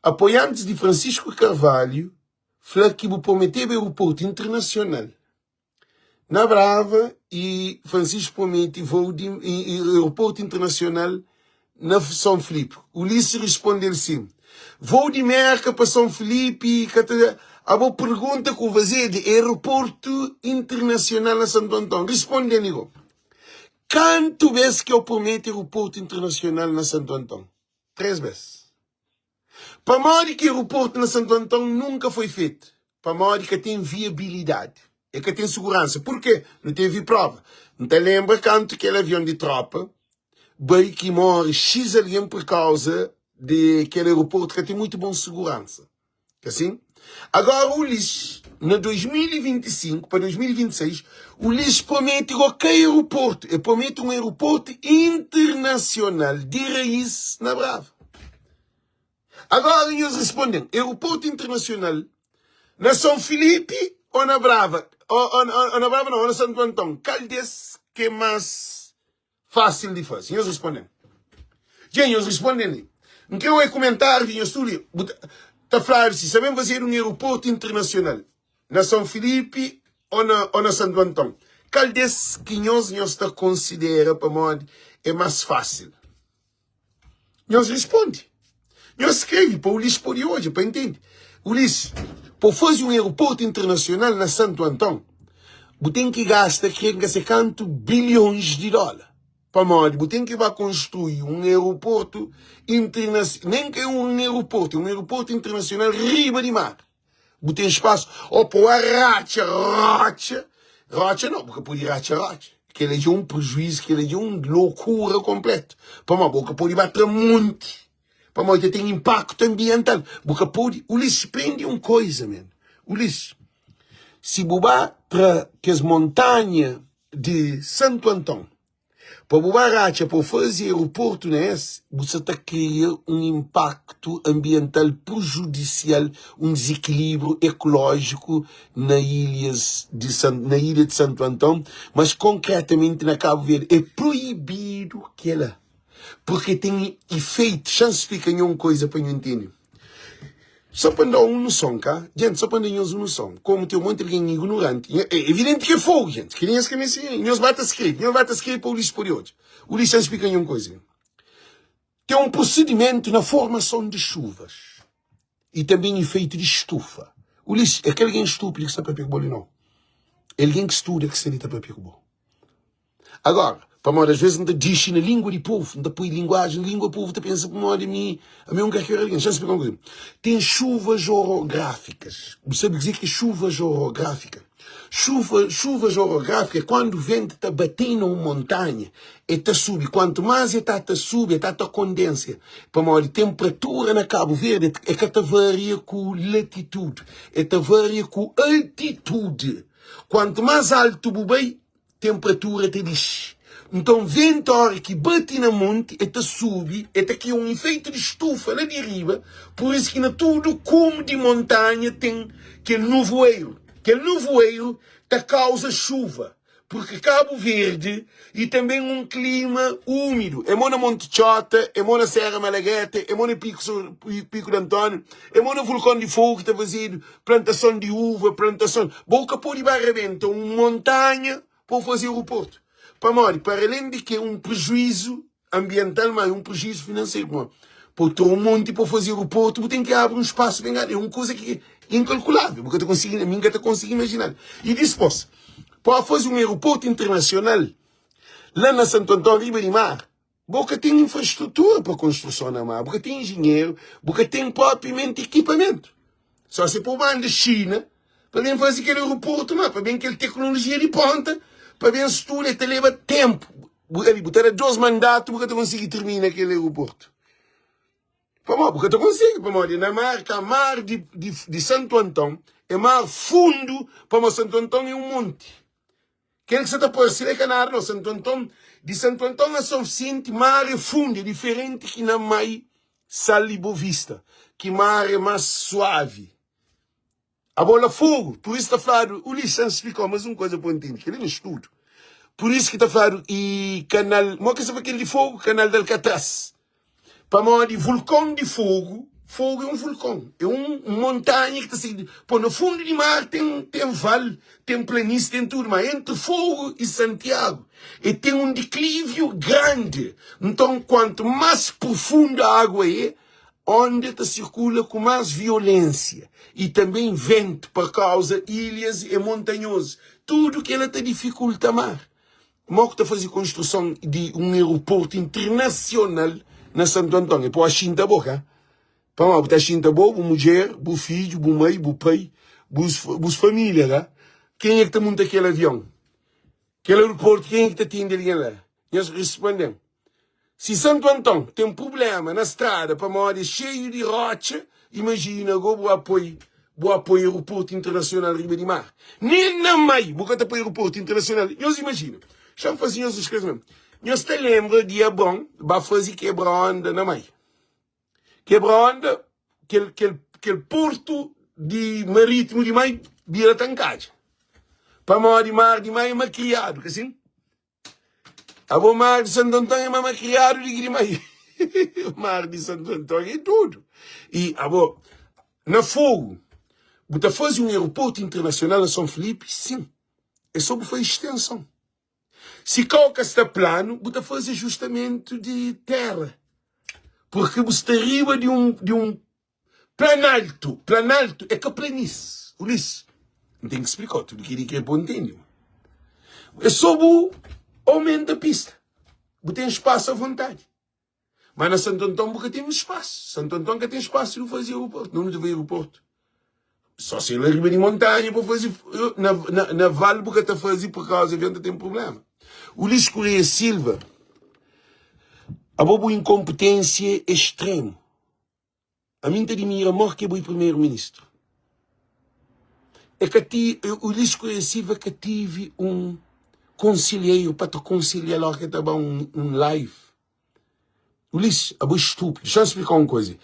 A: Apoiantis di Francisco Carvalho fla ki bu prometeba aeroportu internasional na Brava y Francisco promete voo di aeroportu internasional na São Filipe. Ulisses responde-l si, Voo di Merka pa São Filipe ka ta Abo pergunta ku faze di aeroportu internasional na Santo Antão. Responde-l go, Kantu bes ki eu promete aeroportu internasional na Santo Antão? 3 bes. Pamodi ki aeroportu na Santo Antão nunka foi fetu? Pamodi ka ten viabilidadi, e ka ten suguransa. Purke? Nu tevi prova. N ta lenbra kantu kel avion di tropa bai ki more X algen pur kauza di kel aeroportu ka ten mutu bon suguransa. Ka sin? Agora Ulisses, na 2025 pa 2026, Ulisses promete go ka aeroportu, e promete un aeroportu internasional di raiz na Brava. Agora nhos responden, aeroportu internasional na São Filipe ou na Brava? Ou, ou, ou na Brava não, ou na Santo Antão, kal des ke mas Fásil di faze. Nhos responde-m. Dja nhos responde-m li. N kre oi kumentáriu di nhos tudu li. Bu ta, ta fladu si sa ben fazedu un aeroportu internasional na São Filipe ô na, ô na Santu Anton. Kal des ki nhos nhos ta konsidera pamodi é más fásil? Nhos responde. Nhos skrebe pa Ulisses pode odja, pa intende. Ulisses, pa faze un aeroportu internasional na Santu Anton, bu ten ki gasta kre ka se kantu bilhons di dóla. Pamodi bu ten ki ba konstrui un aeroportu internasional, nen ka é un aeroportu, é un aeroportu internasional riba di mar. Bu ten spasu ô pa bu ratxa rotxa, rotxa nau, bu ka pode ratxa rotxa, kel-la dja é un prejuizu, kel-la dja é un lokura konplétu, pamodi bu ka pode ba tra monti, pamodi ta ten inpaktu anbiental, bu ka pode. Ulisses, prende un koza, man, Ulisses, si bu ba tra kes montanha di Santu Anton, Pa bu ba ratxa pa bu faze aeroportu na es, bu sa ta kria un inpaktu anbiental prejudisial, un dizikilibriu ekolójiku na ilhas di na ilha di Santu Anton, mas konkretamenti na Kabu Verdi. É proibidu kela, purke ten ifeitu. Xa N splika nho un koiza pa nho ntende. Só pa N da un noson, ka? Jenti, só pa N da nhos un noson, komu ten un monti algen ignoranti, é evidenti ki é fogu, jenti, ki nhos ka meste, nhos ba ta skrebe, nhos ba ta skrebe pa Ulisses pode odja. Ulisses, N splika nho un koiza. Ten un prosidimentu na formason di xuvas i tanben ifeitu di stufa. Ulisses, é ka algen stúpidu ki sta papia ku bo li, nau. É algen ki studa ki sta li ta papia ku bo. Agora, pamodi às vezes N ta dixi na língua di povu, N ta poi linguajen na língua povu ta pensa pamodi mi, ami é un kalker algen. Xa-m splika un kuza. Ten xuvas orográfikas. Bu sabe kuzê ki é xuvas orográfika? Xuva, xuvas orográfika é kuandu ventu ta bate na un montanha, e ta subi. Kuantu más e ta ta subi, e ta ta kondensa. Pamodi tenpratura na Kabu Verdi e ka ta varia ku latitudi, e ta varia ku altitudi. Kuantu más altu bu bai, Tenpratura ta dixi. Nton, ventu óra ki bati na monti, el ta subi, el ta kria un ifeitu di stufa la di riba. Pur isu ki na tudu kumu di montanha ten kel nuvueru. Kel nuvueru ta kauza xuva, purki Kabu Verdi e tanben un klima úmidu. É mo na Monti Txota, é mo na Sera Malagueta, é mo na Piku Piku di Antóniu, é mo na Vulkon di Fogu ki ta fazedu plantason di uva, plantason. Bo ka pode ba rebenta un montanha pa bu faze aeroportu. Pamodi? Para alén di ki é un prejuizu anbiental, ma é un prejuizu finanseru. Pamodi? Pa bu tra un monti pa bu faze aeroportu, bu ten ki abri un spasu ben grandi. É un kuza ki é inkalkulável. Bu ka ta konsigi, ami N ka ta konsigi imajinal. I dispôs, pa bu faze un aeroportu internasional la na Santu Anton, riba di mar, Bo ka ten infrastrutura pa konstruson na mar, bu ka ten injinheru, bu ka ten propriamenti ekipamentu. Só se pa bu manda Xina pa ben faze kel aeroportu lá, pa ben kel teknolojia di ponta, pa ben studa, ta leba tenpu. Bu, ali, bu ta da dos mandatu, bu ka ta konsigi termina kel aeroportu. Pamodi? Bu ka ta konsigi, pamodi na mar, ka mar di, di, di Santu Anton é mar fundu, pamodi Santu Anton é un monti. Kel ki sa ta parse la é ka nada nau. Santu Anton, di Santu Anton a São Vicente, mar é fundu, é diferenti ki na Mai, Sal i Bovista, ki mar é más suavi. Abo la Fogu, pur isu ta fladu, Ulisses, N splikau más un koza pa bu ntende, kel-li na studu. Pur isu ki ta fladu i kanal, mo ki sa fla kel di Fogu, kanal di Alkatraz. Pamodi vulkon di Fogu, Fogu é un vulkon, é un montanha ki ta sai di, pô na fundu di mar ten ten val, ten planísie, ten tudu, ma entri Fogu i Santiagu e ten un dikliviu grandi. Nton, kuantu más prufundu agua é, onda ta sirkula ku más violénsia i tanbê ventu, pa kauza ilhas é montanhozu. Tudu kela ta difikulta mar. Mo ku ta faze konstruson di un aeroportu internasional na Santu Anton? É pa bu xinta bo, ka? Pamodi bu ta xinta bo, bu mudjer, bu fidju, bu mai, bu pai, bus família, ka? Kenha ki ta munta kel avion? Kel aeroportu, kenha ki ta atende algen la? Nhos responde-m. Si Santu Anton ten prubléma na strada pamodi é xeiu di rótxa, imajina go bu a poi bu a poi aeroportu internasional riba di mar. Nen na mai bu ka ta poi aeroportu internasional. Nhos imajina. Xa-m faze nhos un sklarimentu. Nhos ta lenbra di Abron ba faze kebra onda na mai. Kebra onda, kel, kel, kel portu di marítimu di mai bira ta nkadja. Pamodi mar di mai é makriadu, ka sin? Abo mar di Santo Antão é mama criado di Grimai. Mar di Santo Antão é tudo. E abo na Fogo, bu ta faze um aeroporto internacional na São Felipe? Sim. É só bu faze extensão. Se kau ka sta plano, bu ta faze ajustamento de terra. Porque bu sta riba di um, di um Planaltu, planaltu é ka planis, Ulisses. N ten ki splika-u tudu kel-li ki é pa bu ntende. É sô bu aumenta pista. Bu ten spasu avontadi. Má na Santu Anton bu ka ten spasu. Santu Anton ka ten spasu di faze aeroportu. Nunde ta faze aeroportu? Só se la riba di montanha pa faze. Na, na, na val bu ka ta faze por kauza avion ta ten problema. Ulisses Correia Silva, abo bu inkonpetênsia é extremu. Ami N ta dimira mor ki é boi primeru ministru. É ka ti, Ulisses Correia Silva ka tive un konsilheiru pa ta konsilha-l óra ki el ta ba un, un live. Ulisses, abo é stúpidu. Xa-m splika un koza.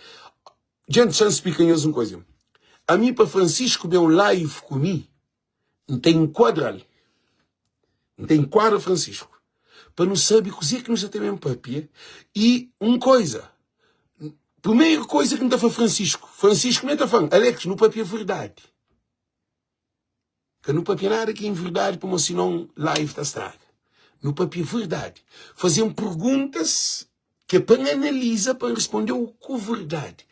A: Djenti, xa-m splika nhos un koza. Ami pa Francisco ben un live ku mi, N ta enkuadra-l, N ta enkuadra Francisco, pa nu sabe kuzê ki nu sta ta ben pâpia. I un koza, primeru koza ki N ta fla Francisco, Francisco mê ta fla-m, Alex, nu pâpia verdadi. Ka nu pâpia nada ki é inverdadi, pamodi sinon live ta straga. Nu pâpia verdadi. Faze-m perguntas Ke pa N analiza pa N responde-u ku verdadi.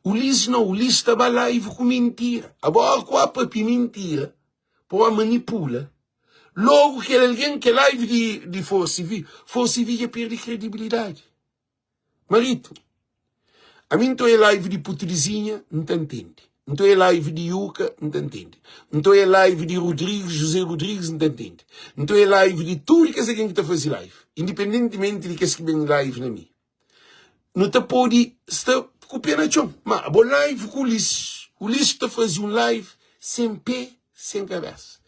A: Ulisses nau, Ulisses ta ba live ku mintira. Abo ora ku a papia mintira, pa oa manipula, logu kel algen ke live di di Força e Vi, Força e Vi dja perde kredibilidadi. Marito, ami N ta oia live di Putrizinha, N ta ntende. N ta oia live di Yuka, N ta ntende. N ta oia live di Rodrigues, José Rodrigues, N ta ntende. N ta oia live di tudu kes algen ki ta faze live, independentimenti di kes ki ben live na mi. Nu ta pode sta ku pé na txon, ma abo live ku Ulisses, Ulisses ta faze un live sen pé, sen kabesa.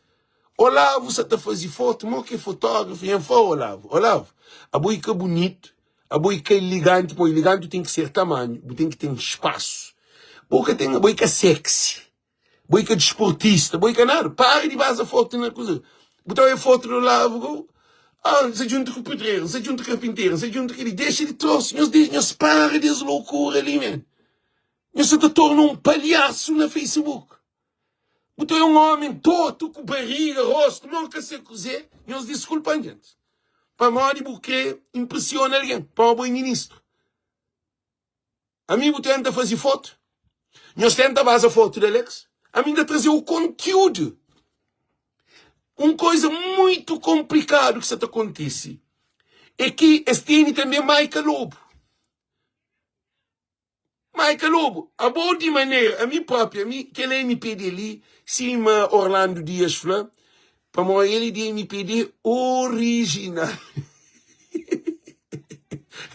A: Olavo sa ta faze foto, mo ki é fotógrafo, nha fla Olavo, Olavo, abo i ka bunitu, Abo i ka iliganti, pô, iliganti ten ki ser tamanhu, bu ten ki ten spasu. Bo ka ten, bo i ka sexy, bo i ka disportista, bo i ka nada. Para di baza fotu na kuza. Bu ta oia fotu do lavo go, ah, nsa djuntu ku pedreru, nsa djuntu ku karpinteru, nsa djuntu ku keli. Dexa di trosu, nhos dexa, nhos para di es lokura li, man. Nhos sa ta torna un palhasu na Facebook. Bu ta oia un omi tortu ku bariga, rostu, mon ka se kuze. Nhos diskulpa-m, gentis. Pamodi bu kre inpresiona algen? Pamodi bo é ministru? Ami bu tenta faze fotu? Nhos tenta baza fotu di Alex? Ami N ta traze-u kontiúdu. Un koza muitu konplikadu ki sa ta kontise é ki es tene tanbe Maika Lobu. Maica Lobo, abo di manera, ami propi, ami kel MPD li, sima Orlando Dias fla, pamo el é di MPD original.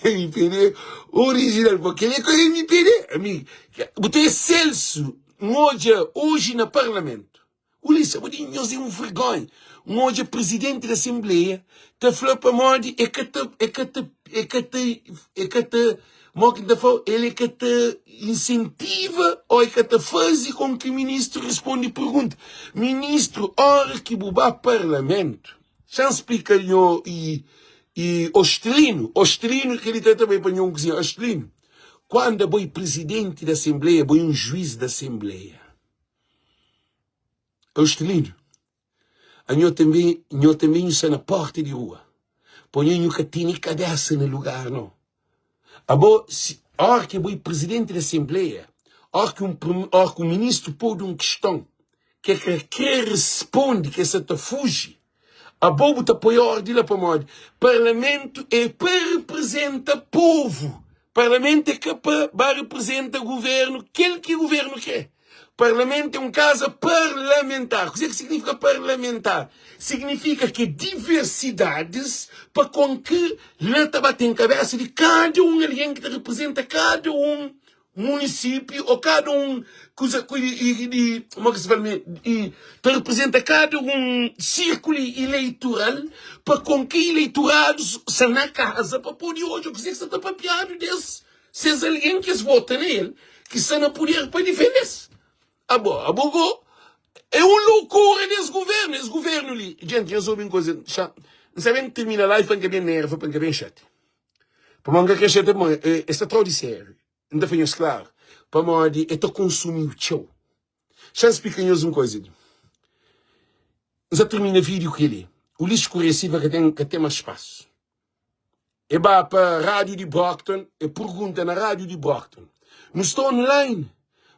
A: MPD original, po kel é ka MPD, ami, bu ta é Celso, N odja oji na parlamento. Ulisses, abo di nhos é un vergonha. N odja presidenti di asenbleia ta fla pamodi e ka ta, e ka ta, e ka ta, e ka ta, mo ki N ta fla-u, el e ka ta insentiva o e ka ta faze kon ki ministru responde pergunta. Ministru, ora ki bu ba parlamentu. Xa-m splika nho i i Ostelino, Ostelino kel-li ta ta bai pa nho un kuzinha, Ostelino, kuandu abo é prizidenti di asenbleia, abo é un juiz di asenbleia. Ostelino, anho tanbe, nho tanbe nhu sta na porta di rua, pa nho nhu ka tene kabesa na lugar nau. Abo, si, óra ki abo é prizidenti di asenbleia, óra ki un óra ki un ministru podu un kiston ki el ka krê responde, ki el sa ta fuji, abo bu ta poi órdi la pamodi parlamentu é pa reprizenta povu, parlamentu é ka pa ba reprizenta guvernu, kel ki guvernu krê. Parlamentu é un kaza parlamentar. Kuzê ki signifika parlamentar? Signifika ki é diversidadis pa kon ki la ta ba ten kabesa di kada un algen ki ta reprizenta kada un munisípiu ô kada un kuza di kuma ki se fala i ta reprizenta kada un sírkulu ileitural pa kon ki ileituradus sta na kaza pa pode odja kuzê ki sta ta papiadu des Ses algen ki es vota na el ki sta na puder pa difende-s. Abo, abo go é un loucura des governo, es governo li. Gente, nhos obi un coisa, xa, N sa ben termina live pa N ka ben nerva, pa N ka ben xate. Pamodi N ka kre xate, pamodi es ta trau di sériu. N ta fla nhos klaru, pamodi e ta konsumiu txeu. Xa N splika nhos un coisa li. N sa termina vídeo ku kel-li. Ulisses Correia Silva ka ten, ka ten mas spasu. E ba pa rádiu di Brockton, e pergunta na rádiu di Brockton, Nu sta online?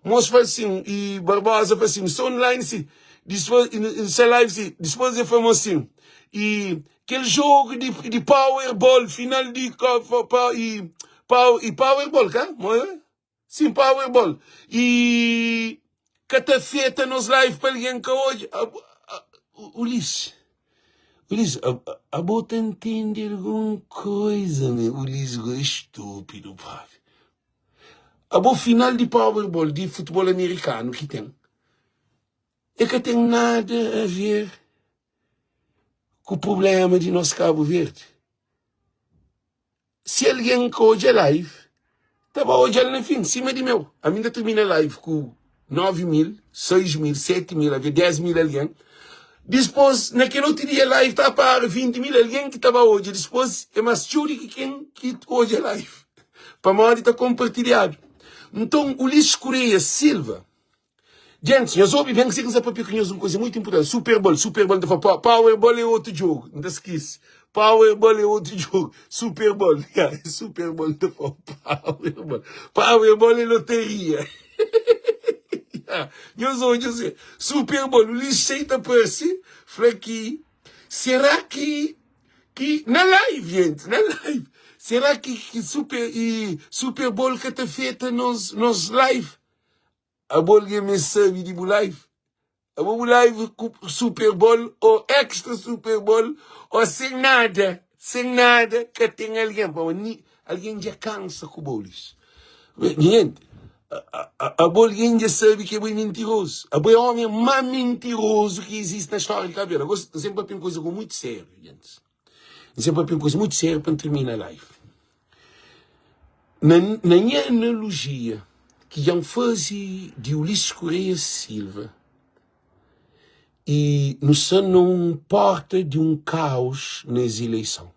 A: Mos fla sin, i Barbosa fla sin, Nu sta online si. Dispos, nu sta live si. Dispos e fla mos sin, i kel jogu di, di Powerball, final di, i, i Powerball, ka? Sim powerball e ka ta afeta nos live pa alguém ka odja Ulisses Ulisses abo ta entende algum coisa me Ulisses go é estúpido propi abo final di powerball di futebol americano ki tem e ka tem nada a ver ku problema di nos Cabo Verde. Si algen ka odja live, ta ba odja-l na fin, sima di meu. Ami N ta tirmina live ku 9 mil, 6 mil, 7 mil, avê 10 mil algen. Dispôs, na kel otu dia, live ta para 20 mil algen ki ta ba odja. Dispôs, é más txeu di ki ken ki odja live, pamodi ta konpartilhadu. Nton, Ulisses Correia Silva. Gentis, nhos obi ben kuzê ki N sta papia ku nhos un kuza mutu inpurtanti. Super Bowl, Super Bowl, N ta fla Power Bowl é otu djogu, N ta skese. Power Bowl é otu djogu. Super Bowl, ya, Super Bowl, N ta fla Power Bowl. Power Bowl é loteria. Ya, nhos odja se Super Bowl, Ulisses Sei ta parse, fla ki será ki ki na live, gente, na live. Será ki ki super i Super Bowl ka ta afeta nos nos live? Abo algen me sabe di bu live? Abo bu live ku super bowl ou extra super bowl ou sem nada, sem nada ka ten algen pamo ni algen dja kansa ku bo Ulisses. Gente, abo algen dja sabe ki abo é mentiroso. Abo é homem mais mentiroso ki existe na história de Cabo Verde. Agora, N sempre papia un coisa ku muito sério, gente. N sempre papia un coisa muito sério pa N termina live. Na na nha analojia ki dja N faze di Ulisses Correia Silva i nu sta na un porta di un kaos na es ileison.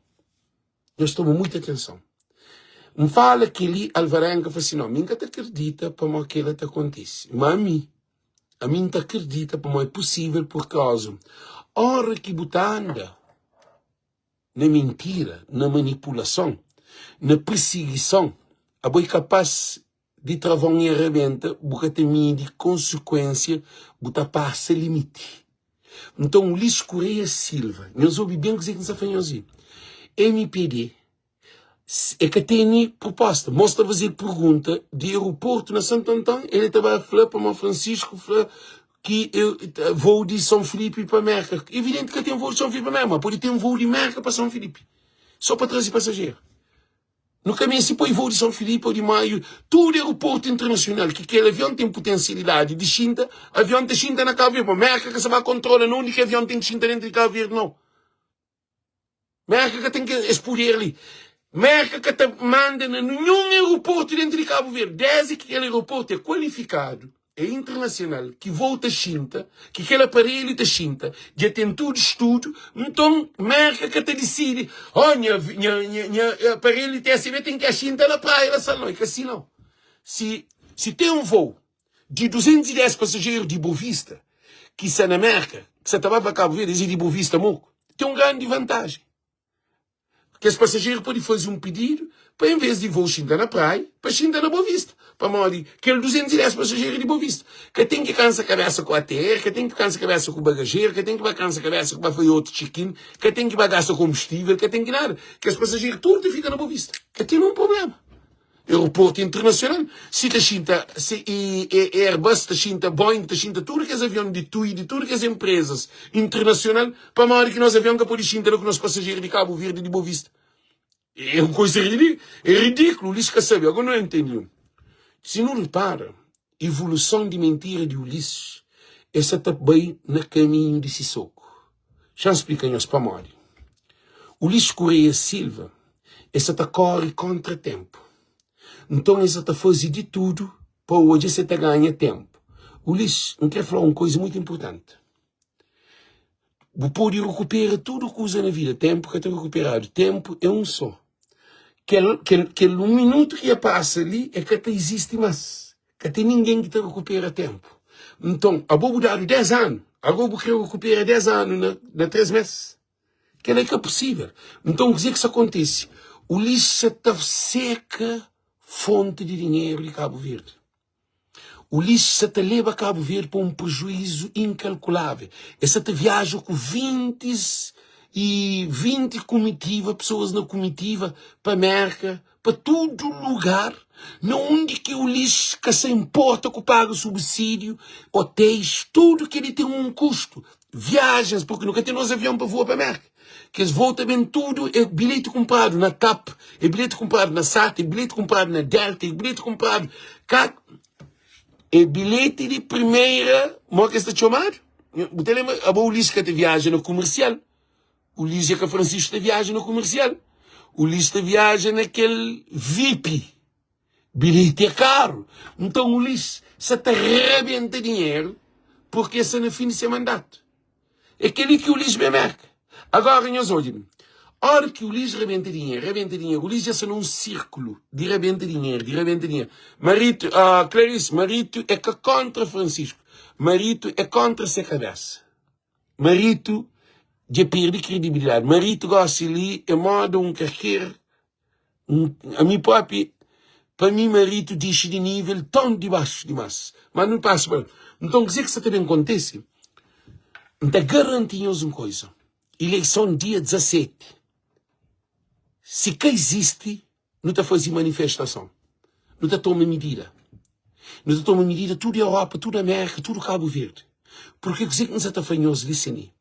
A: Nhos toma muita atenson. N fala kel-li, Alvarenga fla si, no, mi N ka ta kridita pamodi kel-la ta kontise. Ma ami, ami N ta kridita pamodi é pusível purkauza óra ki bu ta anda na mintira, na manipulason, na pirsigison, abo é kapás di travon i rabenta, bu ka ta midi konsikuensia, bu ta pasa limiti. Nton, Ulisses Correia Silva, nhos obi ben kuzê ki N sta fla nhos li, mpd E ka tene proposta. Mos ta faze-l pergunta di aeroportu na Santo Anton, el ta ba fla pamodi Francisco fla ki voo di São Filipe pa Merka. Evidenti ka ten voo di São Filipe pa Merka, ma pode ten voo di Merka pa São Filipe, so pa traze pasajeru. Nu ka meste poi voo di São Filipe ou di Maio, tudu aeroportu internasional ki kel avion ten potensialidadi di xinta, avion ta xinta na Cabo Verde. Merka ka sa ba kontrola na undi ki avion ten ki xinta dentru di Cabo Verde, nau. Merka ka ten es puder li. Merka ka ta manda na ninhun aeroportu dentru di Kabu Verdi, desdi ki kel aeroportu é kualifikadu. é internasional ki vou ta xinta, ki kel aparelhu ta xinta, dja ten tudu studu, nton Merka ka ta disidi, oh nha nha nha nha aparelhu TSB ten ki xinta na praia la sal, nau, é ka si nau. Si si ten vou di 210 pasajeru di Bovista ki sta na Merka, ki sta ta ba pa Kabu Verdi, es é di Bovista moku, ten un grandi vantajen. Kes pasajeru pode faze un pididu pa envês di vou xinta na praia, pa xinta na Bovista. Pamodi kel 210 pasajeru di Bovista ka ten ki kansa kabésa ku ATR, ka ten ki kansa kabésa ku bagajeru, ka ten ki ba kansa kabésa ku ba faze otu check-in, ka ten ki ba gasta konbustível, ka ten ki nada. Kes pasajeru tudu ta fika na Bovista. Ka ten un prubléma. Aeroportu internasional, si ta xinta si e Airbus ta xinta Boeing ta xinta tudu kes avion di TUI di tudu kes empresas internasional, pamodi ki nos avion ka podi xinta la ku nos pasajeru di Kabu Verdi di Bovista? É un koisa ridikulu, é ridikulu, Ulisses ka sabe, agora nu entende un. Si nu ripara, evoluson di mentira di Ulisses, e sa ta bai na kaminhu di Sissoco. Xa-m splika nhos pamodi. Ulisses Correia Silva e sa ta kóre kóntra ténpu. Nton, e sa ta faze di tudu pa odja si e ta ganha ténpu. Ulisses, N krê fla-u un koza mutu inportanti. Bu pode rekupera tudu kuza na vida, ténpu ka ta rekuperadu. Ténpu é un sô. Kel, kel, kel un minutu ki dja pasa li, e ka ta izisti más. Ka ten ningen ki ta rekupera ténpu. Nton, abo bu dadu 10 anu, ago bu krê rekupera 10 anu na, na 3 mês? Kel-la é ka pusível. Nton, kuzê ki sta kontise? Ulisses sa ta seka fonti di dinheru di Kabu Verdi. Ulisses sa ta leba Kabu Verdi pa un prejuízu inkalkulável. El sa ta viaja ku 20 i 20 kumitiva, pesoas na kumitiva pa Mérka, pa tudu lugar na undi ki Ulisses ka sa inporta ku paga subsídiu, otéis, tudu kel-li ten un kustu, viajens, purki nu ka ten nos avion pa voa pa Mérka, kes voo ta ben tudu é bilheti kunpradu na TAP, é bilheti kunpradu na SATA, é bilheti kunpradu na Delta, é bilheti kunpradu ka é bilheti di primeira, mo ki es ta txomadu? Bu ta lenbra? Abo Ulisses ka ta viaja na kumersial. Ulisses é ka Francisco ta viaja na comercial. Ulisses ta viaja na kel VIP. Bilhete é caro. Então Ulisses sa ta rebenta dinheiro porque sa na fim de seu mandato. É kel-li ki Ulisses ben merka. Agora nhos odja-me. Ora ki Ulisses rebenta dinheiro, rebenta dinheiro, Ulisses já sa na um círculo de rebenta dinheiro, de rebenta dinheiro. Marito, uh, Clarice, Marito é ka contra Francisco. Marito é contra se cabeça. Marito dja perde kredibilidadi. Marito gosi li é moda un karker. Ami propi, pa mi Marito dixi di nivel ton di baxu dimas. Ma nu pasa pa la. Nton kuzê ki sa ta ben kontise? N ta garanti nhos un koza, ileison dia 17, si ka izisti, Nu ta faze manifestason. Nu ta toma midida. Nu ta toma midida tudu Europa, tudu Amérika, tudu Kabu Verdi. Purki kuzê ki N sa ta fla nhos li sini?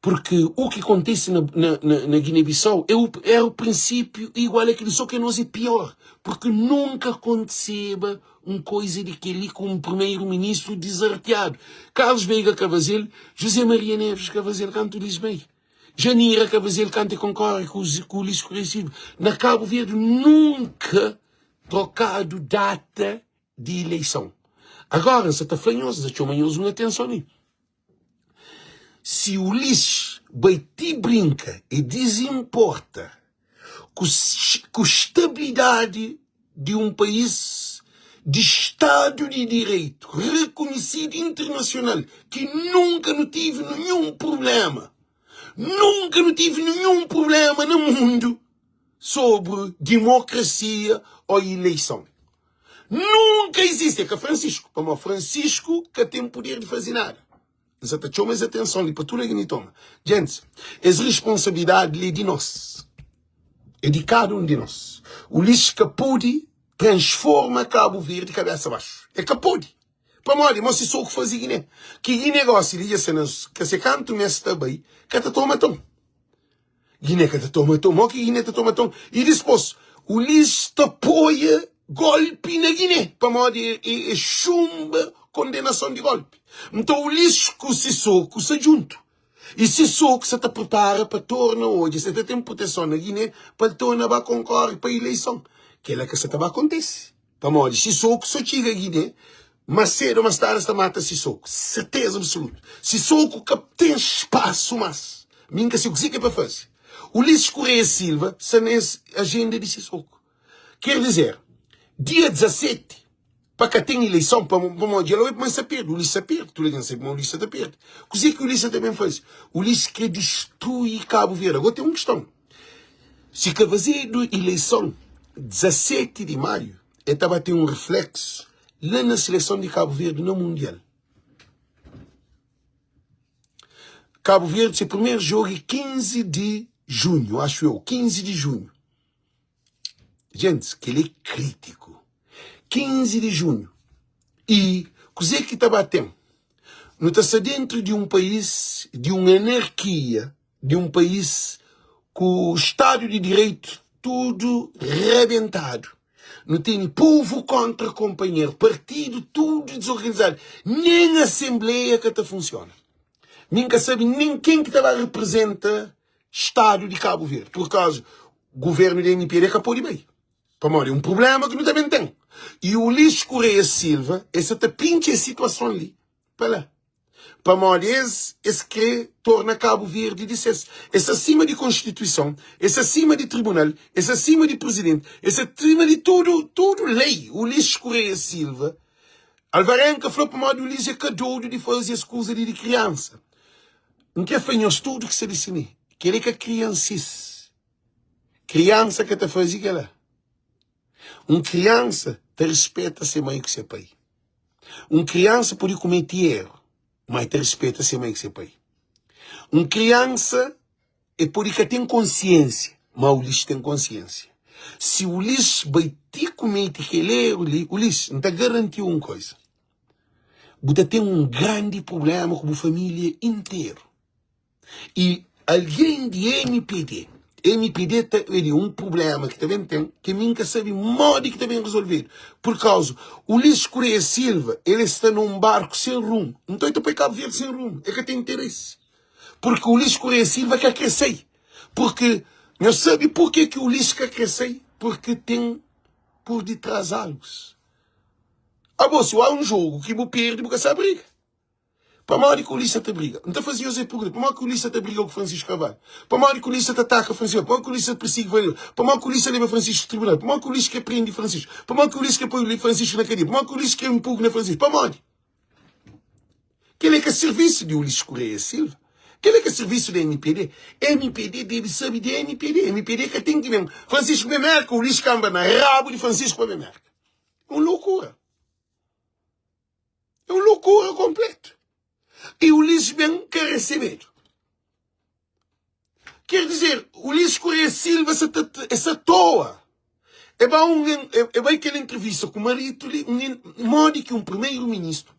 A: Purki u ki kontise na, na, na, na Guiné-Bissau é u, éra u prinsípiu igual a kel-li, sô ki nos é pior. Purki nunka kontiseba un koiza di kel-li ku un primeru-ministru dizartiadu. Carlos Veiga ka faze-l, José Maria Neves ka faze-l kantu Luís Mei. Janira ka faze-l kantu e konkore ku Ulisses Correia Silva. Na Kabu Verdi nunka trokadu data di ileison. Agora N sa ta fla nhos, N sa txoma nhos un atenson li. Si Ulisses bai ti brinka e dizinporta ku ku stabilidadi di un país di stadu di direitu rekonhisidu internasional ki nunka nu tive ninhun prublema, nunka nu tive ninhun prublema na mundu sobri dimokrasia o ileison. Nunka izisti, é ka Francisco, pamodi Francisco ka ten puder di faze nada. N sa ta txoma es atenson li pa tudu algen li toma. Gentis, es responsabilidadi li é di nos. É di kada un di nos. Ulisses ka pode transforma Kabu Verdi kabesa baxu. É ka pode. Pamodi? Mo si so ku faze Guiné. Ki Guiné gosi li dja sta na ka se kantu mes ta bai, ka ta toma ton. Guiné ka ta toma ton. Mo ki Guiné ta toma ton? I dispos, Ulisses ta poia golpi na Guiné, pamodi e, e xumba kondenason di golpi. Nton Ulisses ku Sissoco sta djuntu. I Sissoco sa ta pripara pa torna odja si el ta ten proteson na Guiné pa el torna ba konkore pa ileison. Kela ka sa ta ba kontise. Pamodi Sissoco so txiga Guiné. Más sédu ô más tardi es ta mata Sissoco. Serteza absoluta. Sissoco ka ten spasu más. Mi N ka sabe kuzê ki é pa faze. Ulisses Correia Silva sta na es ajenda di Sissoco. Ker dizer, dia 17, pa ka ten ileison, pamodi dja la oi pamodi es ta perde. Ulisses ta perde. Tudu algen sabe ma Ulisses ta perde. Kuzê ki Ulisses ta ben faze? Ulisses kre distrui Kabu Verdi. Agora ten un kiston. Si ka fazedu ileison 17 di maiu, el ta ba ten un refleksu la na seleson di Kabu Verdi na Mundial. Kabu Verdi se primeru jogu é 15 di junhu, axu eu, 15 di junhu. Gentis, kel-li é krítiku. 15 di junhu. I kuzê ki ta ba ten? Nu ta sta déntu di un país di un anarkia di un país ku stadu di direitu tudu rabentadu. Nu tene povu kontra konpanheru, partidu tudu dizorganizadu, nen asenbleia ka ta funsiona. Mi N ka sabe nen ken ki ta ba reprezenta stadu di Kabu Verdi, pur kauza guvernu di MPD ka pode bai, pamodi é un prubléma ki nu ta ben ten. I Ulisses Correia Silva, el sa ta pintxa es situason li pa la. Pamodi es, es kre torna Kabu Verdi di ses. Es sta sima di konstituison, es sta sima di tribunal, es sta sima di prizidenti, es sta sima di tudu, tudu lei. Ulisses Correia Silva, Alvarenga fla pamodi Ulisses é ka dodu di faze es kuza li di kriansa. N kre fla nhos tudu ki sta li si mi, kel é ka kriansis. Kriansa ka ta faze kela. Un kriansa ta rispeta se mai ku se pai. Un kriansa pode kumete eru, ma el ta rispeta se mai ku se pai. Un kriansa el pode ka ten konsiensia, ma Ulisses ten konsiensia. Si Ulisses bai ti kumete kel eru li, Ulisses, N ta garanti-u un koza, bu ta ten un grandi prubléma ku bu família interu. I algen di MPD, MPD ta di un prublema ki ta ben ten, ki mi N ka sabe modi ki ta ben rezolvedu. Pur kauza, Ulisses Correia Silva, el sta na un barku sen rumu. Nton el ta poi Kabu Verdi sen rumu. El ka ten interesi. Purki Ulisses Correia Silva ka kre sai. Purki, nhos sabe purke ki Ulisses ka kre sai? Purki ten pur ditras algus. Abo, si oa un jogu ki bu perde, bu ka sa briga. Pamodi ki Ulisses ta briga? N ta faze nhos es pergunta, pamodi ki Ulisses ta briga ku Francisco Carvalho? Pamodi ki Ulisses ta ataka Francisco? Pamodi ki Ulisses ta pirsigi Francisco? Pamodi ki Ulisses leba Francisco tribunal? Pamodi ki Ulisses kre prende Francisco? Pamodi ki Ulisses kre poi Francisco na kadia? Pamodi ki Ulisses kre impugna Francisco? Pamodi? Kel-li é ka sirvisu di Ulisses Correia Silva. Kel-li é ka sirvisu di MPD. MPD debe sabe di MPD. MPD ka ten ki ben. Francisco ben Merka, Ulisses kanba na rabu di Francisco pa ben Merka. Un lokura. É un loucura completo. E Ulisses ben ka recebedu. Quer dizer, Ulisses Correia Silva sa ta essa toa. É ba um é bai aquela entrevista com o marido li, um modi que um primeiro-ministro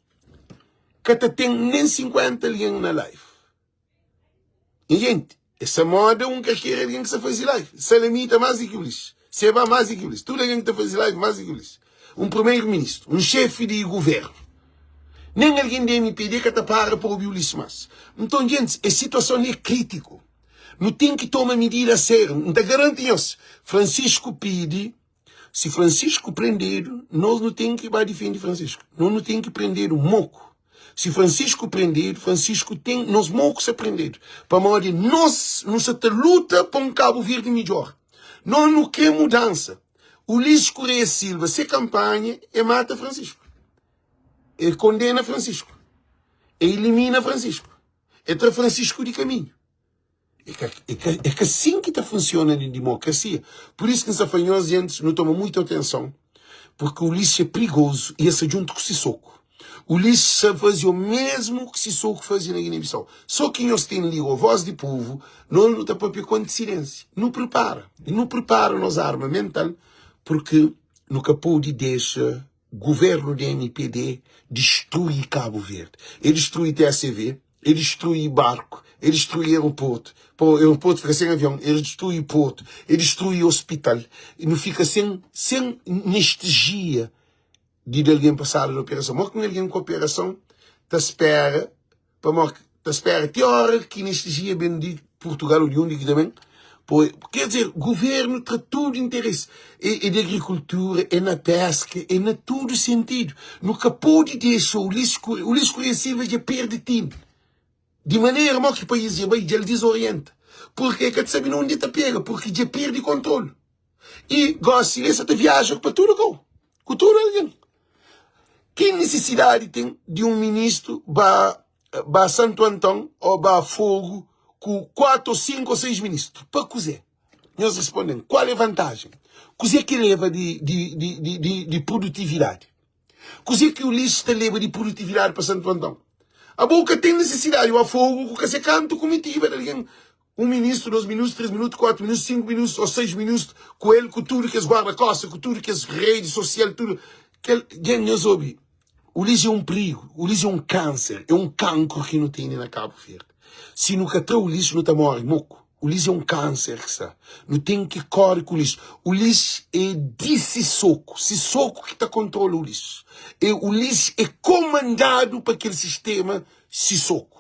A: ka ta ten nem 50 alguém na live. Nha gente, essa moda um ka quer alguém que sa faze live. Salamita mais do que Ulisses. Seba mais do que Ulisses. Tudo alguém que ta faze live mais do que Ulisses. Um primeiro-ministro, um chefe de governo. Nem alguém de MPD ka ta para pa obi Ulisses mais. Então, gente, es situação li é crítico. Nu tem que toma medida a sério. N ta garanti nhos, Francisco pidi Si Francisco prendedu, nos nu ten ki ba difende Francisco. Nos nu ten ki prendedu moku. Si Francisco prendedu, Francisco ten, nos moku sa prendedu. Pamodi nos nu sa ta luta pa un Kabu Verdi midjor. Nos nu kre mudansa. Ulisses Correia Silva, se kanpanha é mata Francisco. É kondena Francisco. É ilimina Francisco. É tra Francisco di kaminhu. É ka, é ka, é ka sin ki ta funsiona na dimokrasia. Pur isu ki N sta fla nhos gentis, nu toma muitu atenson, purki Ulisses é prigozu i el sta djuntu ku Sissoco. Ulisses sta faze o mesmu ki Sissoco faze na Guiné-Bissau. So ki nhos ten li o Voz di Povu, nos nu ta papia ku antisidênsia. Nu pripara, nu pripara nos arma mental, purki nu ka pode dexa guvernu di MPD distrui Kabu Verdi. El distrui TACV, El distrui barku, el distrui aeroportu, po aeroportu fika sen avion, el distrui portu, el distrui ospital, nu fika sen sen anestesia di da algen pa sala di operason. Modi ki un algen ku operason ta spera pamodi ta spera ti ora ki anestesia ben di Purtugal ou di undi ki ta ben? Po, quer dizer, governo tra tudo interesse. É, é de agricultura, é na pesca, é na tudo sentido. Nu ka pode deixa Ulisses Correia, Ulisses Correia Silva dja perde time. Di manera mo ki país dja bai, dja el desorienta. Porque é ka ta sabe na onde ta pega, porque dja perde controle. E gosi el sa ta viaja pa tudo kau, ku tudo algen. Ki nisisidadi ten di un ministru ba ba Santu Anton o ba Fogu ku 4 o 5 o 6 ministru? Pa kuzê? Nhos responde-m, kual é vantajen? Kuzê ki leva di, di, di, di, di, di produtividadi? Kuzê ki Ulisses ta leba di produtividadi pa Santu Anton? Abo ka ten nisisidadi ba Fogu ku ka se kantu kumitiva di algen Un ministru, dos minutu, tres minutu, kuatu minutu, sinku minutu ô seis minutu ku el, ku tudu kes guarda-kosta, ku tudu kes redi sosial, tudu kel. Dja nhos obi, Ulis é un prigu, Ulis é un kánser, é un kankru ki nu tene na Kabu Verdi. Si nu ka tra Ulis, nu ta móre moku. Ulis é un kánser ki sta. Nu ten ki kóre ku Ulis. Ulis é di Sissoku, Sissoku ki ta kontrola Ulis. E Ulis é komandadu pa kel sistéma Sissoku.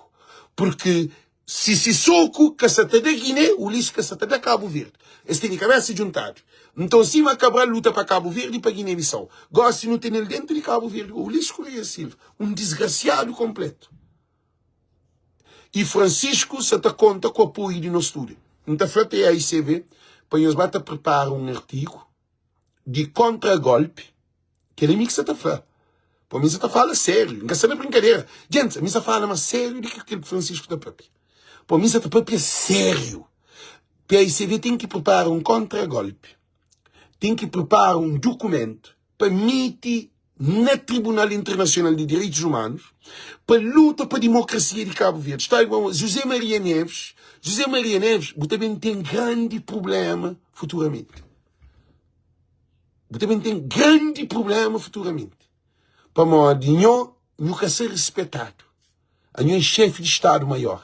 A: Purki Si Sissoku ka sa ta da Guiné, Ulisses ka sa ta da Kabu Verdi. Es tene kabesa djuntadu. Nton, sima Cabral luta pa Kabu Verdi i pa Guiné-Bissau, gosi nu tene-l dentu di Kabu Verdi, Ulisses Correia Silva, un disgrasiadu konpletu. I Francisco sa ta konta ku apoiu di nos tudu. N ta fla PAICV pa nhos ba ta pripara un artigu di kontra-golpi. Kel ami ki sa ta fla. Po mi sa ta fala sériu. N ka sta na brinkadera. Djentis, ami sa fala mas sériu di ki kel ki Francisco ta papia. Po mi sa ta papia sériu. PAICV ten ki pripara un kontra-golpi. Ten ki pripara un dukumentu pa miti na Tribunal Internasional di Direitus Umanus pa luta pa dimokrasia di Kabu Verdi. Sta igual José Maria Neves. José Maria Neves, bu ta ben ten grandi prublema futuramenti. Bu ta ben ten grandi prubléma futuramenti. Pamodi nho, nhu ka ser rispetadu. Anho é xéfi di stadu maior.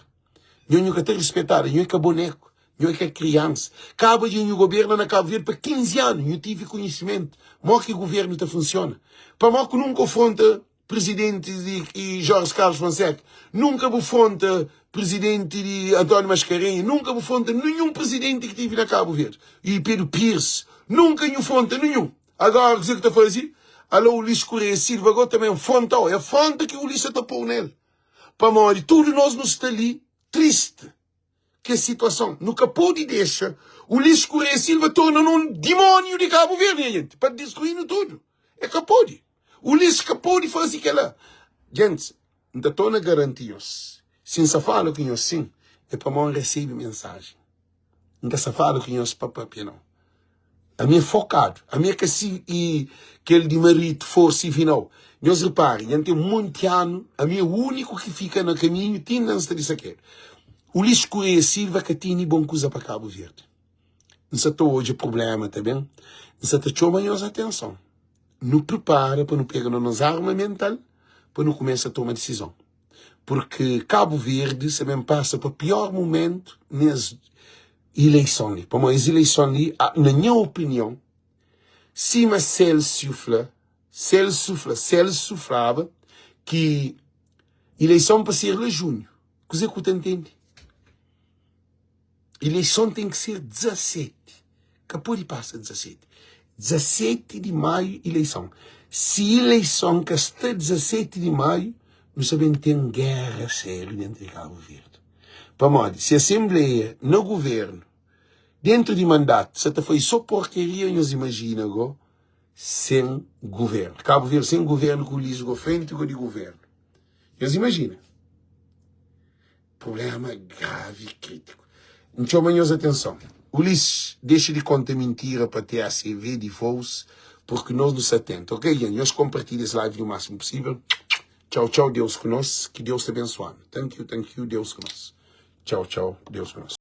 A: Nho, nhu ka ta rispetadu. Nho é ka boneku. Nho é ka kriansa. Kaba di nhu goberna na Kabu Verdi pa 15 anu, nhu tivi konhisimentu mo ki guvernu ta funsiona. Pamodi ku nunka ofronta Presidente di Jorge Carlos Fonseca, nunka bu fronta presidente di António Mascarenhas, nunka bu fronta nenhum presidente ki tive na Cabo Verde, e Pedro Pires, nunka nhu fronta nenhum. Agora kuzê ki ta faze? Alô Ulisses Correia Silva agora também fronta-o, é fronta ki Ulisses ta pô nel, pamodi tudo nós nu sta li triste. Kes situason. Nu ka pode dexa Ulisses Correia Silva torna nu un dimóniu di Kabu Verdi, nha jenti, pa distrui-nu tudu. E ka pode. Ulisses ka pode faze kela. Gentis, N ta torna garanti nhos, si N sa fala ku nhos sin, é pamodi N resebe mensajen. N ka sa fala ku nhos pa papia, nau. Ami é fokadu. Ami é ka si i kel di maridu forsa i vinau. Nhos ripara, dja N ten monti anu, ami é úniku ki fika na kaminhu ti inda N sta di sakedu. Ulisses Correia Silva ka tene bon kuza pa Kabu Verdi. N sa ta odja prubléma ta ben, N sa ta txoma nhos atenson. Nu pripara pa nu pega na nos arma mental pa nu kumesa toma disizon. Purki Kabu Verdi sa ben pasa pa pior mumentu nes ileison li. Pamodi es ileison li, na nha opinion, sima Celcio fla, Celso fla, Celso flaba ki ileison pa ser la junhu. Kuze ku ta ntende? Ileison ten ki ser 17. Ka pode pasa 17. 17 di maiu ileison. Si ileison ka sta 17 di maiu, nu sa ben ten gera sériu dentru di Kabu Verdi. Pamodi si asenbleia na guvernu dentru di mandatu sa ta faze so porkaria, nhos imajina go sen guvernu. Kabu Verdi sen guvernu ku Ulisses go frenti go di guvernu. Nhos imajina. Problema gravi i kritiku. N txoma nhos atenson. Ulisses, dexa di konta mintira pa TACV di vos, purki nos nu sta atentu. Ok, gen, nhos konpartilha es live di másimu pusível. Txau, txau, Deus ku nos. Ki Deus ta bensuanu. Thank you, thank you, Deus ku nos. Txau, txau, Deus ku nos.